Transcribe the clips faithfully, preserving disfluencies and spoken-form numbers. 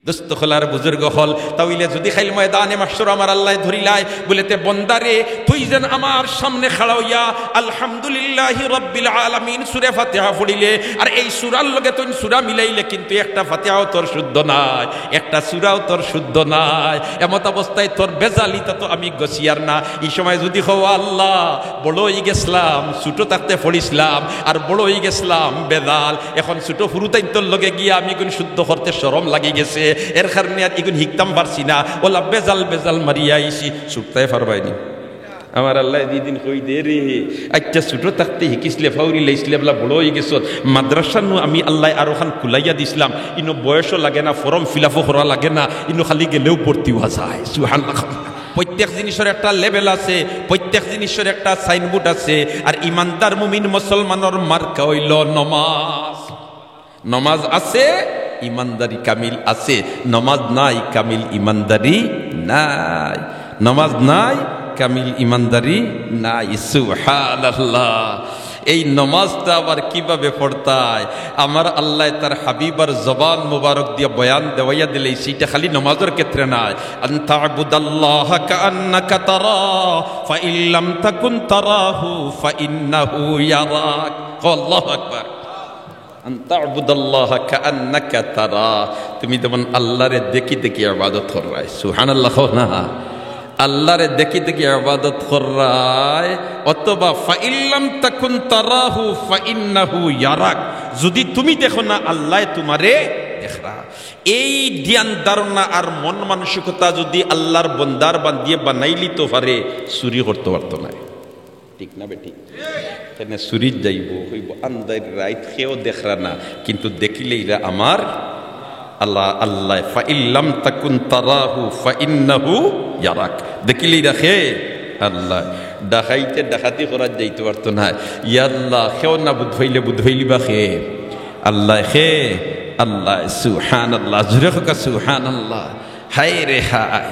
দোস্ত অকল আর বুজুর্গ অকল, তা অইলে যুদি কাইল ময়দানে মাহশর আমার আল্লায় ধরিলায়, বুলে, "তে বন্দারে, তুই যেন আমার সামনে খাড়া অইয়া আলহামদুলিল্লাহি রাব্বিল আলামিন সুরে ফাতিহা পড়িলে, আর এই সুরার লগে তুই সুরা মিলাইলে কিন্তু একটা ফাতিহাও তোর শুদ্ধ নায়, একটা সুরাও তোর শুদ্ধ নায়। এমত অবস্থায় তোর বেজালিতা তো আমি গছিয়ার না।" ই সময় যুদি কও, "আল্লাহ, বড় অই গেছলাম, ছোট থাকতে পড়ছিলাম, আর বড় অই গেছলাম বেজাল, এখন ছোট ফুরুতাইন্তর লগে গিয়া আমি গুন শুদ্ধ করতে শরম লাগি গেছে, এর কারণে আর ইগুন হিকতাম পারছি না, অলা বেজাল বেজাল মারিয়া আইছি।" ছুটতায় পারবায়নি। আমার আল্লায় দুই দিন কই দে রে, আচ্ছা, ছোট থাকতে হিকিছলে, ফাউরি লাইছলে, বলা বড় অই গেছত, মাদ্রাসা নু আমি আল্লায় আরোখান খুলাইয়া দিছলাম, ইনো বয়সও লাগে না, form fill up-ও করা লাগে না, ইনো খালি গেলেও ভর্তি অওয়া যায়। সুবহানাল্লাহ। প্রত্যেক জিনিসর একটা level আছে, প্রত্যেক জিনিসর একটা signboard আছে। আর ইমানদার মুমিন মুসলমানর মার্কা অইলো নমাজ। নমাজ আছে, ইমানদারি কামিল আছে। নমাজ নাই, কামিল ইমানদারি নাই। নমাজ নাই, কামিল ইমানদারি নাই। সুবহানাল্লাহ। এই নমাজটা আবার কিভাবে পড়তায়? আমার আল্লায় তার হাবিবর জবান মুবারক দিয়া বয়ান দেওয়াইয়া দিলে, সেইটা খালি নমাজর ক্ষেত্রে নায়। "আন তা'বুদাল্লাহা কাআন্নাকা তারা, ফাইন লাম তাকুন তারাহু ফাইন্নাহু ইয়ারাক।" আল্লাহু আকবার। "আন তা'বুদাল্লাহা কাআন্নাকা তারা।" তুমি যেমন আল্লাহরে দেখি দেখি ইবাদত কররায়। সুবহানাল্লাহ কও না। আল্লাহরে দেখি দেখি ইবাদত কররায়, অথবা "ফাইন লাম তাকুন তারাহু ফাইন্নাহু ইয়ারাক।" যুদি তুমি দেখো না, আল্লায় তুমারে দেখরা। এই জ্ঞান ধারণা আর মন মানসিকতা যুদি আল্লাহর বন্দার বান্দিয়ে বানাইলিতো পারে, চুরি করতো পারতো নায়। ঠিক না বেঠিক? কেনে চুরিত যাইবো, কইবো, "আন্দাইর রাইত কেউ দেখরা না, কিন্তু দেখিলেইরা আমার আল্লাহ, আল্লাহ, ফাইন লাম তাকুন তারাহু ফাইন্নাহু ইয়ারাক।" দেখিলেইরা কে? আল্লাহ। ডাকাইতে ডাকাতি করাত যাইতো পারতো নায়। ইয়া আল্লাহ, কেউ না বুধ পাইলে বুধ পাইলিবা কে? আল্লাহ কে? আল্লাহ। সুবহানাল্লাহ। জোরে কউক্কা সুবহানাল্লাহ। হায় রে হায়।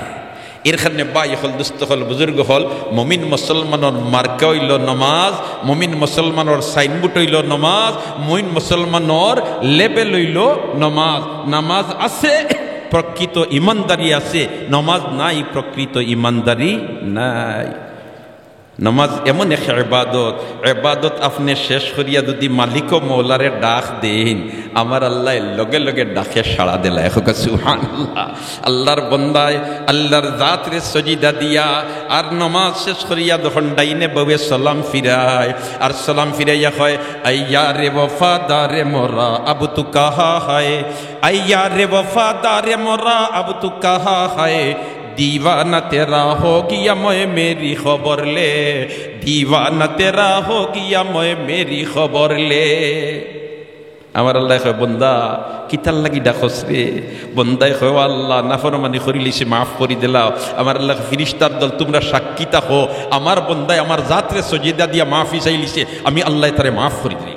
এর কারণে ভাই অকল, দোস্ত অকল, বুজুর্গ অকল, মুমিন মুসলমানর মার্কা অইলো নমাজ, মুমিন মুসলমানর signboard অইলো নমাজ, মুমিন মুসলমানর level অইলো নমাজ। নমাজ আছে, প্রকৃত ইমানদারি আছে, নমাজ নাই, প্রকৃত ইমানদারি নাই। নমাজ এমন এক ইবাদত, ইবাদত আপনে শেষ করিয়া যুদি মালিক ও মৌলারে ডাক দেইন, আমার আল্লায় লগে লগে ডাকে সাড়া দিলায়। কউক্কা সুবহানাল্লাহ। আল্লাহর বন্দায় আল্লাহর জাতরে সজিদা দিয়া আর নমাজ শেষ করিয়া যখন ডাইনে বাউয়ে সালাম ফিরায়, আর সালাম ফিরাইয়া কয়, "আই ইয়ারে ওফাদারে মোরা, আব তু কাহা হায়? আই ইয়ারে ওফাদারে মোরা, আব তু কাহা হায়? দিওয়ানা তেরা হো গিয়া, ময় মেরি খবর লে। দিওয়ানা তেরা হো গিয়া, ময় মেরি খবর লে।" আমার আল্লায় কয়, "বন্দা, কিতার লাগি ডাকস রে?" বন্দায় কয়, "ও আল্লাহ, নাফরমানি করিলিছি, মাফ করি দিলাও।" আমার আল্লায় কয়, "ফিরিস্তার দল, তুমরা সাক্ষী থাকো, আমার বন্দায় আমার জাতরে সজিদা দিয়া মাফি চাইলিছে, আমি আল্লায় তারে মাফ করি দিলাম।"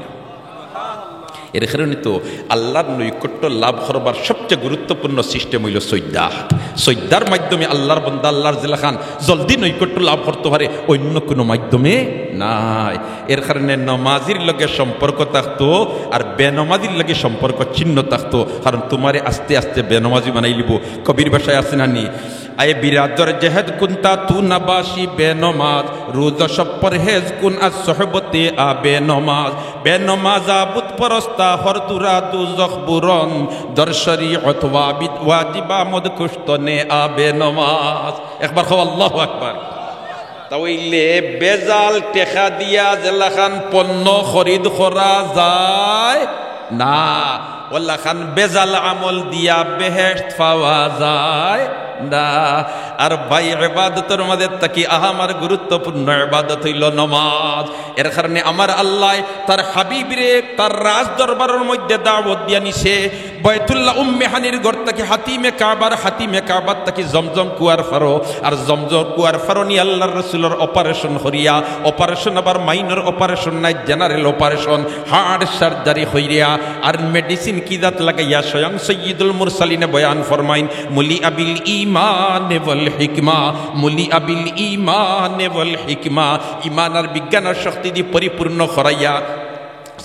এর কারণে তো আল্লাহর নৈকট্য লাভ করবার সবচেয়ে গুরুত্বপূর্ণ system অইলো সইজদা। সইজদার মাধ্যমে আল্লাহর বন্দা আল্লাহর যেলাখান জলদি নৈকট্য লাভ করতো পারে, অইন্য কুনু মাধ্যমে নায়। এর কারণে নমাজির লগে সম্পর্ক থাকতো, আর বেনমাজির লগে সম্পর্ক ছিন্ন থাকতো, কারণ তুমারে আস্তে আস্তে বেনমাজি বানাইলিবো। কবির ভাষায় আছে না নি, "আয়ে বিরাদর জেহেদ কুন্তা তু নাবাশি বেনমাজ, রুজ শব পরহেজ কুন আজ সোহবতে আ বেনমাজ।" বেনমাজ আ বুত পরস্তা হর দুরা দুজখ বুরন, দর শরিয়ত ওয়াবিদ ওয়াজিব আমদ কুশতনে আ বেনমাজ। একবার কও, আল্লাহু আকবার। তা অইলে বেজাল টেকা দিয়া যেলাখান পণ্য খরিদ করা যায় না, অলাখান বেজাল আমল দিয়া বেহেশত পাওয়া যায় না। আর ভাই, ইবাদতর মাঝে থাকি আহামর গুরুত্বপূর্ণ ইবাদত অইলো নমাজ। এর কারণে আমার আল্লায় তার হাবিবরে তার রাজ দরবারর মধ্যে দাওয়াত দিয়া নিছে। বায়তুল্লাহ উম্মে হানির ঘর থাকি হাতিমে কাবার, হাতিমে কাবার থাকি জমজম কুয়ার ফারো, আর জমজম কুয়ার ফারো নি আল্লাহর রসুলর operation করিয়া, operation আবার minor operation নায়, general operation, heart surgery করিয়া, আর medicine কি জাত লাগাইয়া, স্বয়ং সৈয়দুল মুরসালিনে বয়ান ফরমাইন, "মুলি আবিল ঈমান ওয়াল হিকমা, মুলি আবিল ঈমান ওয়াল হিকমা", ঈমান আর বিজ্ঞানর শক্তি দি পরিপূর্ণ করাইয়া,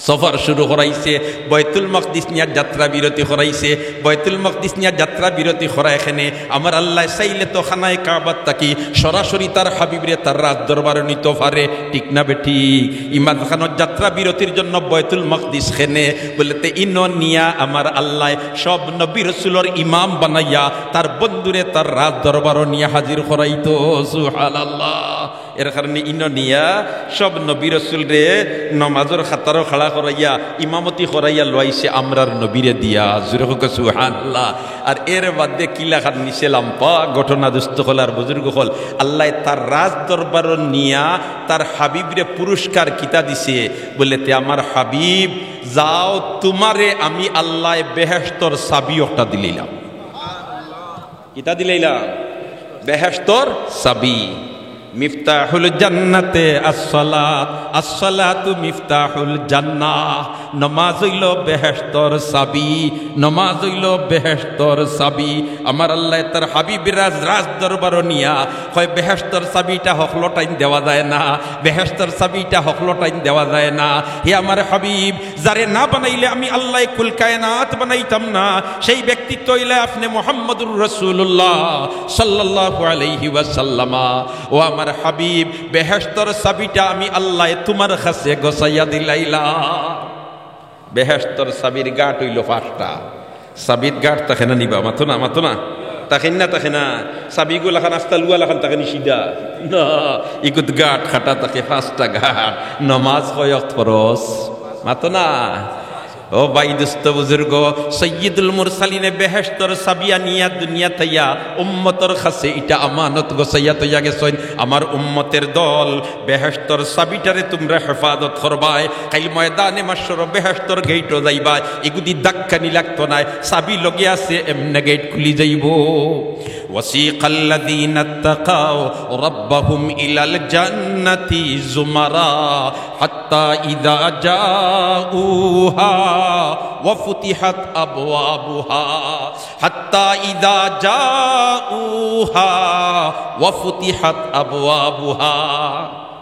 সফর শুরু করাইছে, বায়তুল মাকদিস নিয়া যাত্রা বিরতি করাইছে। বায়তুল মাকদিস নিয়া যাত্রা বিরতি করায় কেনে? আমার আল্লায় চাইলে তো খানায়ে কাবাত থাকি সরাসরি তার হাবিবরে তার রাজ দরবারো নিতো পারে, ঠিক না বেঠিক? ই মাঝখানো যাত্রা বিরতির জন্য বায়তুল মাকদিস কেনে? বলে, তে ইনো নিয়া আমার আল্লায় সব নবী রসুলর ইমাম বানাইয়া তার বন্ধুরে তার রাজ দরবারো নিয়া হাজির করাইতো। সুবহানাল্লাহ। এর কারণে ইনো নিয়া সব নবী রসুলরে নমাজর কাতারো খাড়া করাইয়া ইমামতি করাইয়া লইছে আমরার নবীরে দিয়া। জোরে কউক্কা সুবহানাল্লাহ। আর এর বাদে কিলাখান নিছে লাম্বা ঘটনা, দোস্ত অকল আর বুজুর্গ অকল। আল্লায় তার রাজ দরবারো নিয়া তার হাবিবরে পুরস্কার কিতা দিছে? বলে, তে আমার হাবিব, যাও, তুমারে আমি আল্লায় বেহেশতর চাবি একটা দিলাইলাম। কিতা দিলাইলাম? বেহেশতর চাবি। মিফতাহুল জান্নাতে আসসালাত, আসসালাতু মিফতাহুল জান্নাহ। নমাজ অইলো বেহেশতর চাবি, নমাজ অইলো বেহেশতর চাবি। আমার আল্লায় তার হাবিবর রাজ, রাজ দরবারো নিয়া কয়, বেহেশতর চাবিটা হকলটাইন দেওয়া যায় না, বেহেশতর চাবিটা হকলটাইন দেওয়া যায় না। হে আমার হাবিব, যারে না বানাইলে আমি আল্লায় কুল কায়নাত বানাইতাম না, সেই ব্যক্তিত্ব অইলা আপনে মুহাম্মদুর রাসূলুল্লাহ সাল্লাল্লাহু আলাইহি ওয়াসাল্লামা। ও আমার হাবিব, বেহেশতর চাবিটা আমি আল্লায় তুমার কাছে গছাইয়া দিলাইলাম। বেহেশতর চাবির গাট অইলো পাঁচটা। চাবির গাট থাকে না নি বা? মাতো না, মাতো না। থাকে না, থাকে না। চাবিগুলাখান আস্তা লুয়া লাখান থাকে নি সিধা? না, ইগুত গাট কাটা থাকে, পাঁচটা গাট। নমাজ কয় ওয়াক্ত ফরজ? মাতো না। ও ভাই, দোস্ত বুজুর্গ, সৈয়দুল মুরসালিনে বেহেশতর চাবি আনিয়া দুনিয়াত আইয়া উম্মতর কাছে ইটা আমানত গছাইয়া থইয়া গেছইন। আমার উম্মতের দল, বেহেশতর চাবিটারে তুমরা হেফাজত করবায়। কাইল ময়দানে মাশরো বেহেশতর গেইটো যাইবায়, ইগুদি ধাক্কানি লাগতো নায়, চাবি লগে আছে, এমনে গেইট খুলি যাইবো। وسيق الذين اتقوا ربهم إلى الجنة زمرا حتى إذا جاءوها وفتحت أبوابها حتى إذا جاءوها وفتحت أبوابها।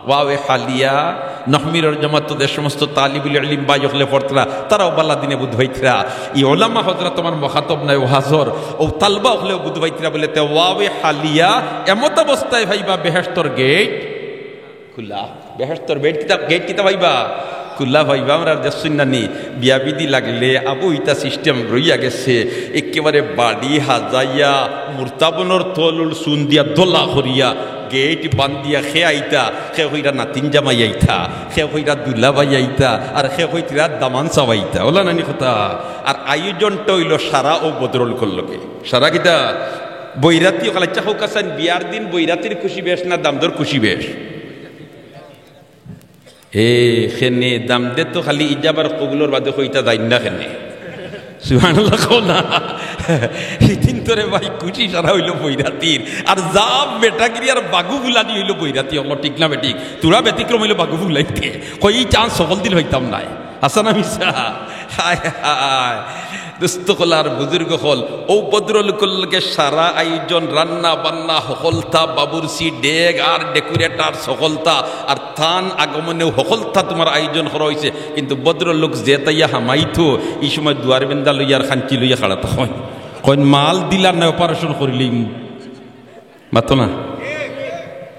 ওয়াওয়ে হালিয়া, নহমিরর জমাতো যে সমস্ত তালিবুল ইলিম ভাই অকলে পড়তরা, তারাও বালা দিনে বুঝ পাইতরা। ই ওলামা হজরত আমার মুখাতব নায় ওয়াজর, অউ তালবা অকলেও বুঝ পাইতরা বলে, তে ওয়াওয়ে হালিয়া, এমত অবস্থায় পাইবা বেহেশতর গেইট খুলা। বেহেশতর বেইট কিতা, গেইট কিতা পাইবা? খুলা পাইবা। আমরার দেশো হুনইন না নি, বিয়া বিধি লাগলে আবু ইতা system রইয়া গেছে, একেবারে বাড়ি হাজাইয়া, মুরতাবনর তলর চুন দিয়া দলা করিয়া, গেইট বান্ধিয়া কে আইতা, কে কইরা নাতিন জামাই আইতা, কে কইরা দুলাভাই আইতা, আর কে কইতরা দামান সাব আইতা। অলা নানি কথা? আর আয়োজনটা অইলো সারা অউ ভদ্রলোকর লগে। সারা কিতা? বইরাতি অকল। আইচ্ছা, কউক্কা চাইন, বিয়ার দিন বইরাতির খুশি বেশ না দামদর খুশি বেশ? এ, কেনে দামদে তো খালি ইজাবার কবুলর বাদে কইতা যাইন না কেনে? সুবহানাল্লাহ কও না। হিদিন তো রে ভাই খুশি সারা অইলো বইরাতির। আর যা বেটাগিরি আর বাগু ফুলানি অইলো বইরাতি অকলর, ঠিক না বেঠিক? থুড়া ব্যতিক্রম অইলো বাগু ফুলাইতে। কই ই chance হকল দিন পাইতাম নায়। হাছা না মিছা? হায় হায়। দোস্ত অকল আর বুজুর্গ অকল, অউ ভদ্রলোকর লগে সারা আয়োজন, রান্না বান্না, হকলতা, বাবুর্চি, ডেগ আর decorator হকলতা, আর তান আগমনেও হকলতা তুমার আয়োজন করা অইছে, কিন্তু ভদ্রলোক যেতা আইয়া হামাইতো, ই সময় দুয়ার বেন্দা লইয়া আর খাঞ্চি লইয়া খাড়া থাকইন। কইন, "মাল দিলার না, operation করিলিমু।" মাতো না।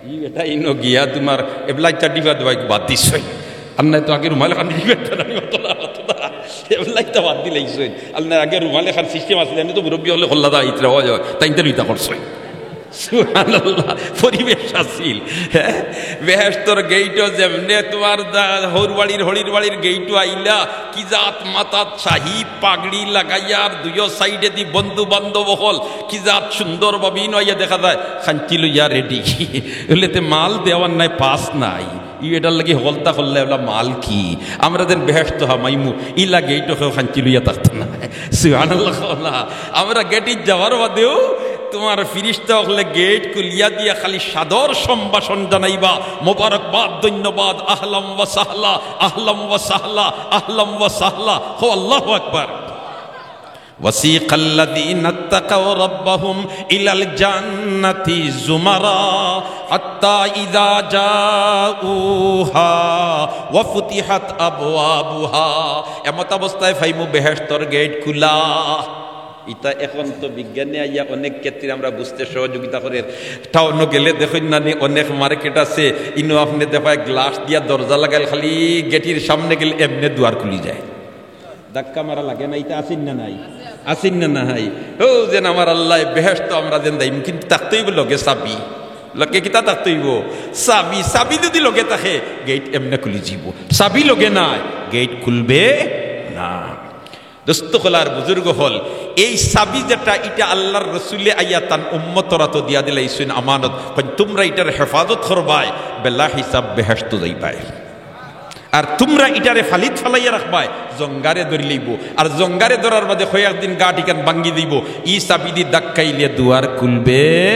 ই বেটা ইনো গিয়া তুমার এবলা ইতা ডিবা দুবাই বাদ দিছইন। আর নায় তো আগে রুমাল খান দিবা, না, মাতো না, মাতো না। এবলা ইতা বাদ দিলাইছইন। আর নায় আগে রুমাল খান system আছিল, এমনে তো মুরব্বি অকলে কল্লা দা ইতরা অয়, অয়, তাইন তো ইতা করছইন। সুবহানাল্লাহ, পরিবেশ আছিল। হ্যাঁ? বেহেশতর গেইটো যেমনে তুমার দা-, হউর বাড়ির, হড়ির বাড়ির গেইটো আইলা, কি জাত মাথাত শাহী পাগড়ি লাগাইয়া আর দুইও সাইডেদি বন্ধু বান্ধব অকল, কি জাত সুন্দর ভাবে ইনো আইয়া দেখা যায়, খাঞ্চি লইয়া ready। অইলে তে মাল দেওয়ার নাই, পাস নাই। ই এটার লাগি হকলতা করলে এবলা মাল কি? আমরা যেন বেহেশতো হামাইমু, ইলা গেইটো কেউ খাঞ্চি লইয়া থাকতো না। সুবহানাল্লাহ কও না। আমরা গেইটো যাওয়ার বাদেও তুমার ফিরিস্তা অকলে গেইট খুলিয়া দিয়া খালি সাদর সম্ভাষণ জানাইবা, মোবারকবাদ, ধন্যবাদ, আহলাম ওয়া সাহলা, আহলাম ওয়া সাহলা, আহলাম ওয়া সাহলা। কও আল্লাহু আকবার। وسيق الذين اتقوا ربهم إلى الجنة زمرا حتى إذا جاءوها وفتحت أبوابها। এমত অবস্থায় পাইমু বেহেশতর গেইট খুলা। ইতা এখন তো বিজ্ঞানে আইয়া অনেক ক্ষেত্রে আমরা বুঝতে সহযোগিতা করের। টাউনো গেলে দেখইন না নি, অনেক মার্কেট আছে, ইনো আপনে দেখায় গ্লাস দিয়া দরজা লাগাইল, খালি গেটির সামনে গেলে এমনে দুয়ার খুলি যায়। ধাক্কা মারা লাগে না, ইতা আছেন না নাই? আছেন না নাই? ও যেন আমার আল্লাহ, বেহেশতো আমরা যেন যাইমু, কিন্তু থাকতে অইবো লগে চাবি। লগে কিতা থাকতে অইবো? চাবি। চাবি যদি লগে থাকে, গেইট এমনে খুলি যিবো। চাবি লগে নাই, গেইট খুলবে না। দোস্ত অকল আর বুজুর্গ অকল, এই চাবি যেটা, ইটা আল্লাহর রসুলে আইয়া তান উম্মতর আতো দিয়া দিলাইছইন আমানত। কইন, তুমরা ইটার হেফাজত করবায়, বেলা হিসাব বেহেশতো যাইবায়। আর তুমরা ইটারে ফালিত ফালাইয়া রাখবায়, জঙ্গারে ধরি লইবো। আর জঙ্গারে ধরার বাদে কয়েকদিন গাট ইখান ভাঙ্গি দিবো। ই চাবিদি ধাক্কাইলে দুয়ার খুলবে,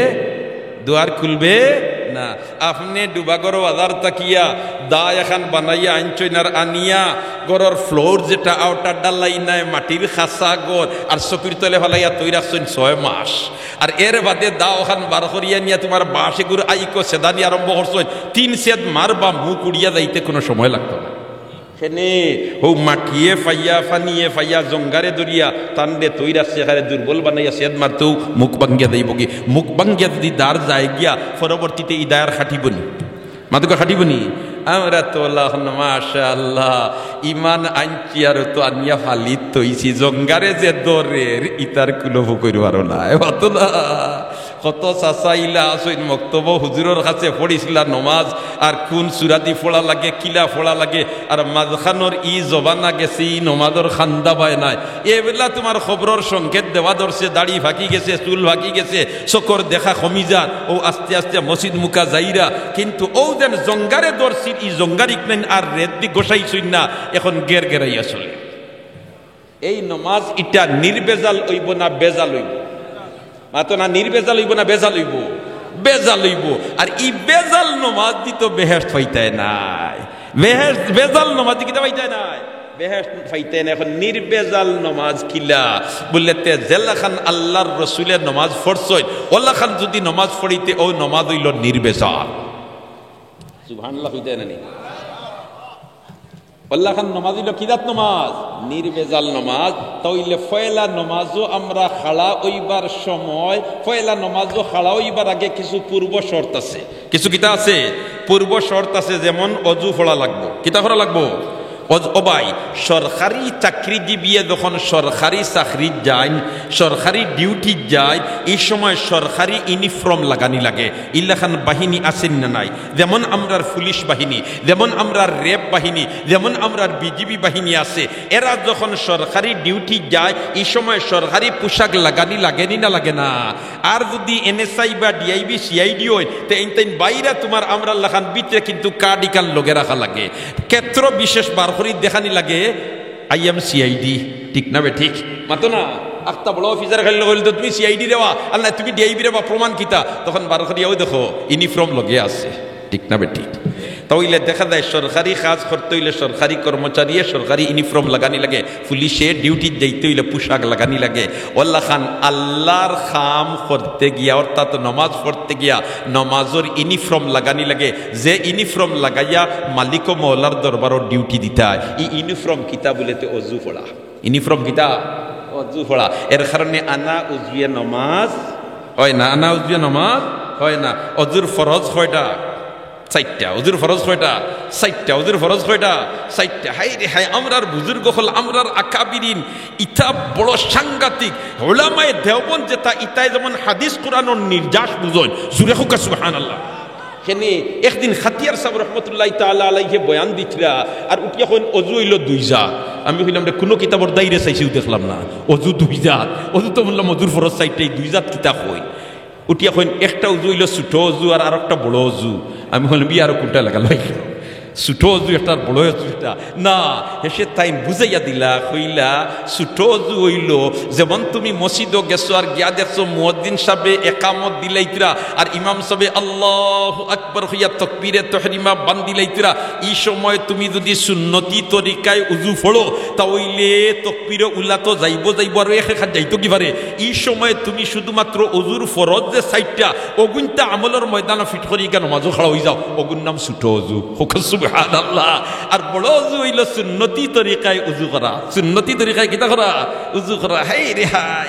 দুয়ার খুলবে না। আপনে ডুবাগর বাজার থাকিয়া দা এখান বানাইয়া আনছইন আর আনিয়া ঘরর ফ্লোর যেটা, ওটা ঢালাই নাই, মাটির খাসা ঘর, আর চকির তলে ফালাইয়া থই রাখছইন ছয় মাস। আর এর বাদে দা ওখান বার করিয়া নিয়া তুমার বাঁশ এগুর আইকো সেদানি আরম্ভ করছইন, তিন সেদ মারবা, মুখ উড়িয়া যাইতে কুনু সময় লাগতো না। কেনে? হউ মাটিয়ে ফাইয়া, ফানিয়ে ফাইয়া, জঙ্গারে ধরিয়া, তানরে থই রাখছে, এখানে দুর্বল বানাইয়া সেদ মারতেউ মুখ ভাঙ্গিয়া যাইবোগি। মুখ ভাঙ্গিয়া যদি দার যায় গিয়া, পরবর্তীতে ই দায় আর খাটিবো নি? মাতুক্কা খাটিবো নি? আমরা তো অখন মাশাআল্লাহ, ইমান আনছি আর তো আনিয়া ফালিত থইছি, জঙ্গারে যে ধরের, ইতার কুনু ফুকইর বারো নাই। মাতো না? কত চাচা ইলা আছইন, মক্তবো হুজুরর কাছে পড়ছিলা নমাজ, আর কুন সুরাদি পড়া লাগে, কিলা পড়া লাগে, আর মাঝখানর ই জমানা গেছে, ই নমাজর খান্দা বায় নাই। এবেলা তুমার খবরর সংকেত দেওয়া ধরছে, দাড়ি ফাকি গেছে, চুল ফাকি গেছে, চকুর দেখা কমি যার, অউ আস্তে আস্তে মসজিদ মুখা যাইরা, কিন্তু অউ যেন জঙ্গারে ধরছির, ই জঙ্গার ইকনাইন আর রেত দি গোসাইছইন না, এখন গের গেরাইয়া চলে। এই নমাজ ইটা নির্ভেজাল অইবো না বেজাল অইবো? মাতো না, নির্ভেজাল অইবো না বেজাল অইবো? বেজাল অইবো। আর ই বেজাল নমাজ দি তো বেহেশত পাইতায় নায়। বেহেশত, বেজাল নমাজ দি কিতা পাইতায় নায়? বেহেশত পাইতায় নায়। এখন নির্ভেজাল নমাজ কিলা? বুললে তে যেলাখান আল্লাহর রসুলে নমাজ পড়ছইন, অলাখান যদি নমাজ পড়িতে, অউ নমাজ অইলো নির্ভেজাল। সুবহানাল্লাহ কইতায় না নি? অলাখান নমাজ অইলো কি জাত নমাজ? নির্ভেজাল নমাজ। তা অইলে পয়লা নমাজো আমরা খাড়া অইবার সময়, পয়লা নমাজো খাড়া অইবার আগে কিছু পূর্ব শর্ত আছে। কিছু কিতা আছে? পূর্ব শর্ত আছে, যেমন অজু পড়া লাগবো। কিতা পড়া লাগবো? অজ-, ও ভাই, সরকারি চাকরিজীবিয়ে যখন সরকারি চাকরিত যাইন, সরকারি ডিউটিত যাইন, ই সময় সরকারি ইউনিফর্ম লাগানি লাগে। ইলাখান বাহিনী আছেন না নাই? যেমন আমরার পুলিশ বাহিনী, যেমন আমরার র‍্যাব বাহিনী, যেমন আমরার বিজিবি বাহিনী আছে, এরা যখন সরকারি ডিউটি যায়, ই সময় সরকারি পোশাক লাগানি লাগেনি না লাগে না? আর যদি এনএসআই বা ডিআইবি, সিআইডি অইন, তে ইনতাইন বাইরা তুমার আমরার লাখান ভিতরে কিন্তু কার্ড ইখান লগে রাখা লাগে, ক্ষেত্র বিশেষ বার করি দেখানি লাগে, "I am সিআইডি।" ঠিক না বে ঠিক? মাতো না। আখতা বড় অফিসার খাইল কইল, "তো তুমি সিআইডি রেবা, আর না তুমি ডিআইবি রেবা, প্রমাণ কিতা?" তখন বার করিয়াও দেখো, ইউনিফর্ম লগে আছে। ঠিক না বে ঠিক? তা অইলে দেখা যায় সরকারি কাজ করতে অইলে সরকারি কর্মচারীয়ে সরকারি ইউনিফর্ম লাগানি লাগে, পুলিশে ডিউটিত যাইতে অইলে পোশাক লাগানি লাগে। অলাখান আল্লাহর কাম করতে গিয়া, অর্থাৎ নমাজ পড়তে গিয়া, নমাজর ইউনিফর্ম লাগানি লাগে। যে ইউনিফর্ম লাগাইয়া মালিক ও মওলার দরবারো ডিউটি দিতা অয়, ই ইউনিফর্ম কিতা বুললে তে অজু পড়া। ইউনিফর্ম কিতা? অজু পড়া। এর কারণে আনা উজুয়ে নমাজ অয় না, আনা উজুয়ে নমাজ অয় না। অজুর ফরজ কয়টা? চাইরটা। অজুর ফরজ কয়টা? চাইরটা। অজুর ফরজ কয়টা? চাইরটা। হায়রে হায়, আমরার বুজুর্গ অকল, আমরার আকাবিরিন, ইতা বড় সাংঘাতিক। উলামায়ে দেওবন্দ যেতা, ইতায় যেমন হাদিস কুরআনর নির্যাস বুঝইন, জুরে কউক্কা সুবহানাল্লাহ। কেনে একদিন খাতিয়ার সাব রহমতুল্লাহি তাআলা আলাইহে বয়ান দিতরা, আর উঠিয়া কইন, "অজু অইলো দুই জাত।" আমি কইলাম, "রে, কুনু কিতাবর দাইরে চাইছিউ দেখলাম না, অজু দুই জাত। অজু তো বুললাম অজুর ফরজ চাইরটা, ই দুই জাত কিতা কইন?" উঠিয়া কইন, "একটা অজু অইলো ছুটো অজু আর আরকটা বড় অজু।" আমি কইলাম, "ই আরো কুনটা লাগাল অইলো?" ছোট অজু একটা আর বড় অজু একটা না। হেষে তাইন বুঝাইয়া দিলা, কইলা, ছোট অজু অইলো যেমন তুমি মসজিদো গেছো আর গিয়া দেখছো মুয়াজ্জিন সাবে একামত দিলাইতরা আর ইমাম সাবে আল্লাহু আকবার কইয়া তকবীরে তহরিমা বান্দিলাইতরা, ই সময় তুমি যুদি সুন্নতি তরিকায় উজু পড়ো, তা অইলে তকবীরে উলা তো যাইবো যাইবো, আর এক রেখাত যাইতো কি পারে। ই সময় তুমি শুধুমাত্র অজুর ফরজ যে চাইরটা, অগুইনতা আমলর ময়দানো ফিট করি গিয়া নমাজো খাড়া অইযাও, অগুর নাম ছোট অজু। কউক্কা সুবহানাল্লাহ। আর বড় অজু অইলো সুন্নতি তরিকায় উজু করা। সুন্নতি তরিকায় কিতা করা? উজু করা। হায় রে হায়,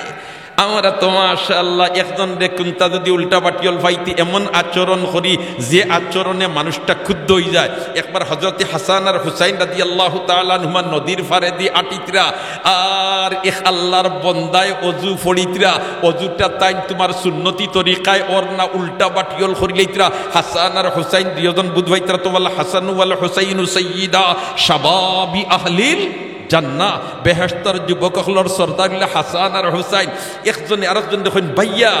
আমরা তো মাশাআল্লাহ একজনরে কুন্তা যুদি উল্টা বাটিওল পাইতে এমন আচরণ করি, যে আচরণে মানুষটা ক্ষুব্ধ অইযায়। একবার হযরতে হাসান আর হুসাইন রাদিয়াল্লাহু তাআলা আনহুমা নদীর পাড়েদি আটিতরা, আর এক আল্লাহর বন্দায় অজু পড়িতরা, অজুটা তাইন তুমার সুন্নতি তরিকায় অর না, উল্টা বাটিওল করিলাইতরা। হাসান আর হুসাইন দুইজন বুঝ পাইতরা তো, ওয়াল হাসান ওয়াল হুসাইনু সাইয়্যিদা শাবাবি আহলিল জান্নাহ, বেহেশতর যুবক অকলর সর্দার অইলা হাসান আর হুসাইন। একজনে আরকজনরে কইন, ভাইয়া,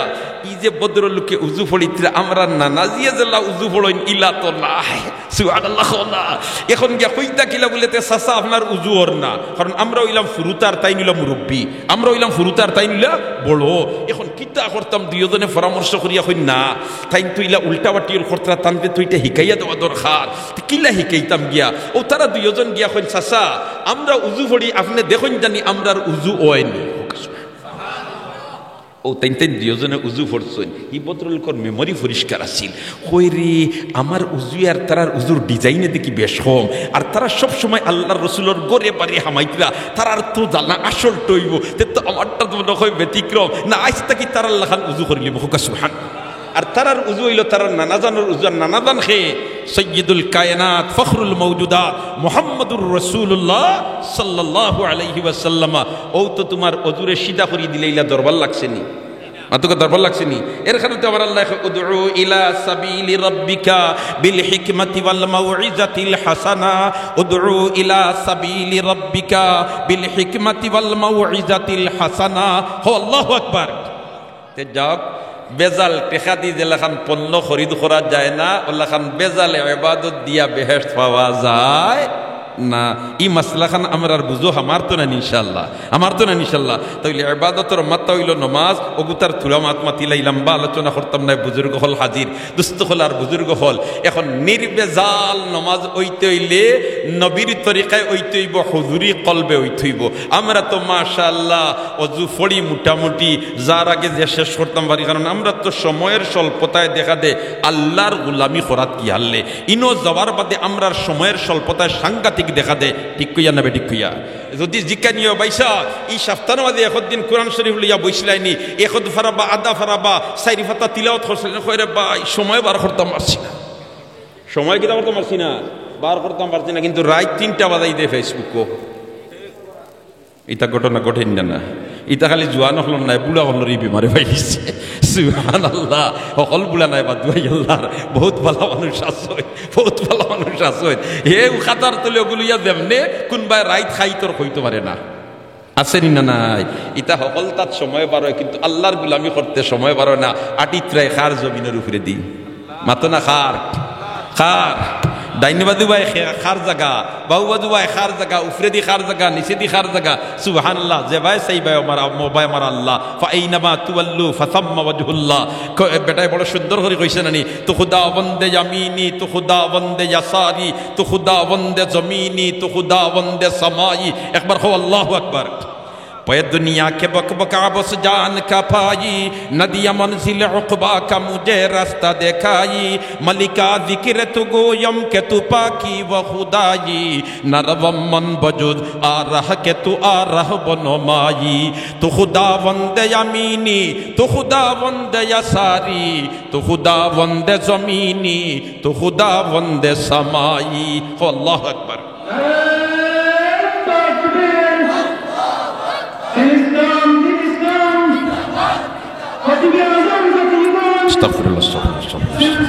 ই যে ভদ্রলোকে উজু পড়িতরা, আমরার নানাজিয়ে যেলা উজু পড়ইন, ইলা তো নায়। সুবহানাল্লাহ কও না। এখন গিয়া কইতা কিলা বুলে, তে চাচা আপনার উজু অর না, কারণ আমরা অইলাম ফুরুতা আর তাইন অইলা মুরব্বি, আমরা অইলাম ফুরুতা আর তাইন অইলা বড়। এখন কিতা করতাম? দুইওজনে পরামর্শ করিয়া কইন, না, তাইন তো ইলা উল্টা বাটিওল করতরা, তানরে তো ইটা হিকাইয়া দেওয়া দরকার। তে কিলা হিকাইতাম গিয়া? অউ তারা দুইওজন গিয়া কইন, চাচা, আমরা উজু পড়ি, আপনে দেখইন জানি আমরার উজু অয়নি। অউ তাইন তাইন দুইওজনে উজু পড়ছইন। ই ভদ্রলোকর memory পরিষ্কার আছিল। কয় রে, আমার উজু আর তারার উজুর design-এ দেখি বেশ কম। আর তারা সব সময় আল্লাহর রসুলর ঘরে বারে হামাইতরা, তারার তো জানা আসল টইব। তে তো আমারটা তো মনে হয় ব্যতিক্রম। না, আইজ থাকি তারার লাখান উজু করিলিমু। কউক্কা সুবহান। আর তারার উজু অইলো তারার নানাজানর উজু। আর নানাজান কে? সাইয়্যিদুল কায়নাত, ফখরুল মওজুদাত, মুহাম্মাদুর রাসূলুল্লাহ সাল্লাল্লাহু আলাইহি ওয়াসাল্লাম। অউ তো তুমার অজুরে সিধা করি দিলাইলা, দরবার লাগছে নি? মাতুক্কা, দরবার লাগছে নি? এর কারণে তো আমার আল্লাহ কয়, "উদউ ইলা সাবিলি রাব্বিকা বিল হিকমাতি ওয়াল মাউইজাতিল হাসানা, উদউ ইলা সাবিলি রাব্বিকা বিল হিকমাতি ওয়াল মাউইজাতিল হাসানা।" কও আল্লাহু আকবার। তে যাউক, বেজাল টেকা দি যেলাখান পণ্য খরিদ করা যায় না, অলাখান বেজাল ইবাদত দিয়া বেহেশত পাওয়া যায় না। ই মাসলাখান আমরার বুঝো, আমার তো না ইনশাআল্লাহ, আমার তো না ইনশাআল্লাহ। তাইলে ইবাদতর মাথা অইলো নমাজ, অগুতার থুড়া মাত মাতিলাই, লম্বা আলোচনা করতাম না, বুজুর্গ অকল হাজির, দুস্ত অকল আর বুজুর্গ অকল। এখন নির্বেজাল নমাজ অইতে অইলে নবীর তরিকায় অইতে অইবো, হুজুরি কলবে অইতে অইবো। আমরা তো মাশাআল্লাহ অজু পড়ি মোটামুটি, যার আগে যে শেষ করতাম পারি, কারণ আমরা তো সময়ের স্বল্পতায় দেখা দে আল্লাহর গোলামি করাত কি হারলে। ইনো যাওয়ার বাদে আমরার সময়ের স্বল্পতায় সাংঘাতিক দেখা দে, ঠিক কইয়া না বেঠিক কইয়া? যুদি জিকাইন, "ভাইসাব, ই সাপ্তার মাঝে একদিন কোরআন শরীফ লইয়া বইছলায় নি, একদ ফারা বা আধা ফারা বা চাইর ফাতা তিলাওয়াত করছলায় নি?" কয়, "রে ভাই, সময় বার করতাম পারছি না।" সময় কিতা করতাম পারছি না? বার করতাম পারছি না, কিন্তু রাইত তিনটা বাজাই দে Facebook-ও। ইতা ঘটনা ঘটের না না? ইতা খালি জুয়ান অকলর নায়, বুড়া অকলরও ই বেমারে পাইলিছে। সুবহানাল্লাহ। হকল বুড়া নায়, বাদ দুয়াই আল্লাহর। বউত ভালা মানুষ আছইন, বউত ভালা মানুষ আছইন। হে উখাতার তলে অগুলু ইয়া যেমনে কুনবায় রাইত খাইতর কইতো পারে না। আছে নি না নাই? ইতা হকলতাত সময় বার অয়, কিন্তু আল্লাহর গুলামি করতে সময় বার অয় না। আটিত্রায় কার জমিনর উপরেদি? মাতো না, কার? কার? ডাইন বাজু বায় খে-, কার জাগা? বাউ বাজু বায় কার জাগা? উপরেদি কার জাগা? নিচেদি কার জাগা? সুবহানাল্লাহ। যেবায় চাইবায় আমার আ-, মবায় আমার আল্লাহ। ফাআইনামা তুওয়াল্লু ফাসাম্মা ওয়াজহুল্লাহ। ক-, বেটায় বড় সুন্দর করি কইছে না নি? তো খুদাবন্দে ইয়ামিনি, তো খুদাবন্দে ইয়াসারি, তো খুদাবন্দে জমিনি, তো খুদাবন্দে সামাই। একবার কও আল্লাহু আকবার। پہ دنیا کے بک بکا بس جان کا پائی، نہ دیا منزل عقبیٰ کا مجھے راستہ دکھائی۔ ملکا ذکر تو گویم کہ تو پاکی و خدائی، نہ روم من بجز آ رہ کہ تو آ رہ بنمائی۔ تو خداوند یمینی، تو خداوند یساری، تو خداوند زمینی، تو خداوند سمائی۔ کہو اللہ اکبر۔ استغفر اللہ، استغفر اللہ، استغفر اللہ۔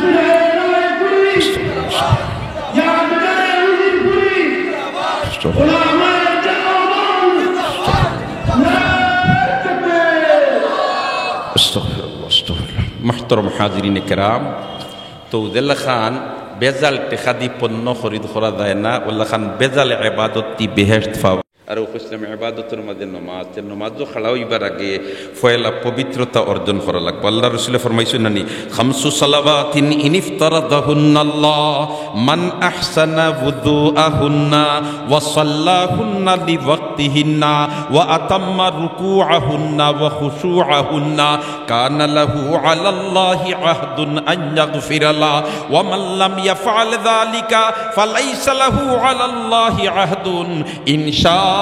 استغفر اللہ، استغفر اللہ۔ استغفر اللہ۔ استغفر اللہ، استغفر اللہ۔ محترم حاضرین کرام، تو دل خان বেজাল টেকা দি পণ্য খরিদ করা যায় না, অলাখান বেজাল এবাদত দি বেহেশত পাওয়া। আর অউ কইছলাম এবাদতর মাঝে নমাজ, তে নমাজও খাড়া অইবার আগে পয়লা পবিত্রতা অর্জন করা লাগবো। আল্লার রসুলে ফরমাইছইন না নি, "খামসু সালাওয়াতিন ইন ইফতারাদাহুন্নাল্লাহ, মান আহসানা ওযুআহুন্না ওয়া সাল্লাহুন্না লিওয়াক্তিহিন্না ওয়া আতাম্মা রুকুআহুন্না ওয়া খুশুআহুন্না কানা লাহু আলাল্লাহি আহদুন আন ইয়াগফিরা লা, ওয়া মান লাম ইয়াফআল যালিকা ফালাইসা লাহু আলাল্লাহি আহদুন ইন শাআ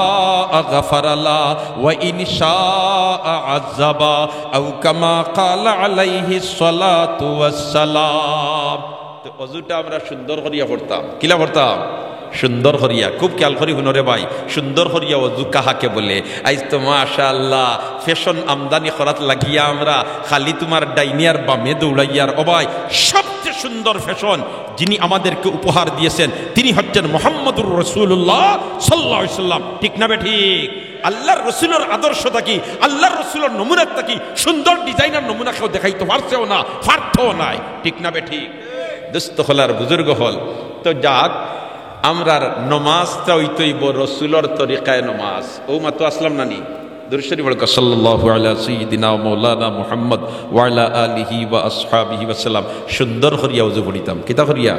গাফারা লা ওয়া ইন শাআ আযাবা, আও কামা ক্বালা আলাইহিস সালাতু ওয়াস সালাম।" তো অজুটা আমরা সুন্দর করিয়া পড়তাম। কিলা পড়তাম? সুন্দর করিয়া। খুব খেয়াল করি হুনো রে ভাই, সুন্দর করিয়া অজু কাহাকে বলে? আইজ তো মাশাআল্লাহ ফ্যাশন আমদানি করাত লাগিয়া আমরা খালি তুমার ডাইনে আর বামে দৌড়াইয়ার। ও ভাই, সবচেয়ে সুন্দর ফ্যাশন যিনি আমাদেরকে উপহার দিয়েছেন, তিনি হচ্ছেন মোহাম্মদুর রাসূলুল্লাহ সাল্লাল্লাহু আলাইহি ওয়াসাল্লাম। ঠিক না বেঠিক? আল্লার রসুলর আদর্শ থাকি, আল্লার রসুলর নমুনা থাকি সুন্দর ডিজাইনার নমুনা কেউ দেখাইতো পারছেও না, পারতোও নায়। ঠিক না বেঠিক? দোস্ত অকল আর বুজুর্গ অকল, তো যাক, আমরার নমাজটা অইতো অইবো রসুলর তরিকায় নমাজ। অউ মাতো আছলাম না নি? দুরূদ শরীফ পড়ো, সাল্লাল্লাহু আলা সাইয়্যিদিনা ওয়া মাওলানা মুহাম্মদ ওয়া আলা আলিহি ওয়া আসহাবিহি ওয়া সাল্লাম। সুন্দর করিয়া অজু পড়িতাম। কিতা করিয়া?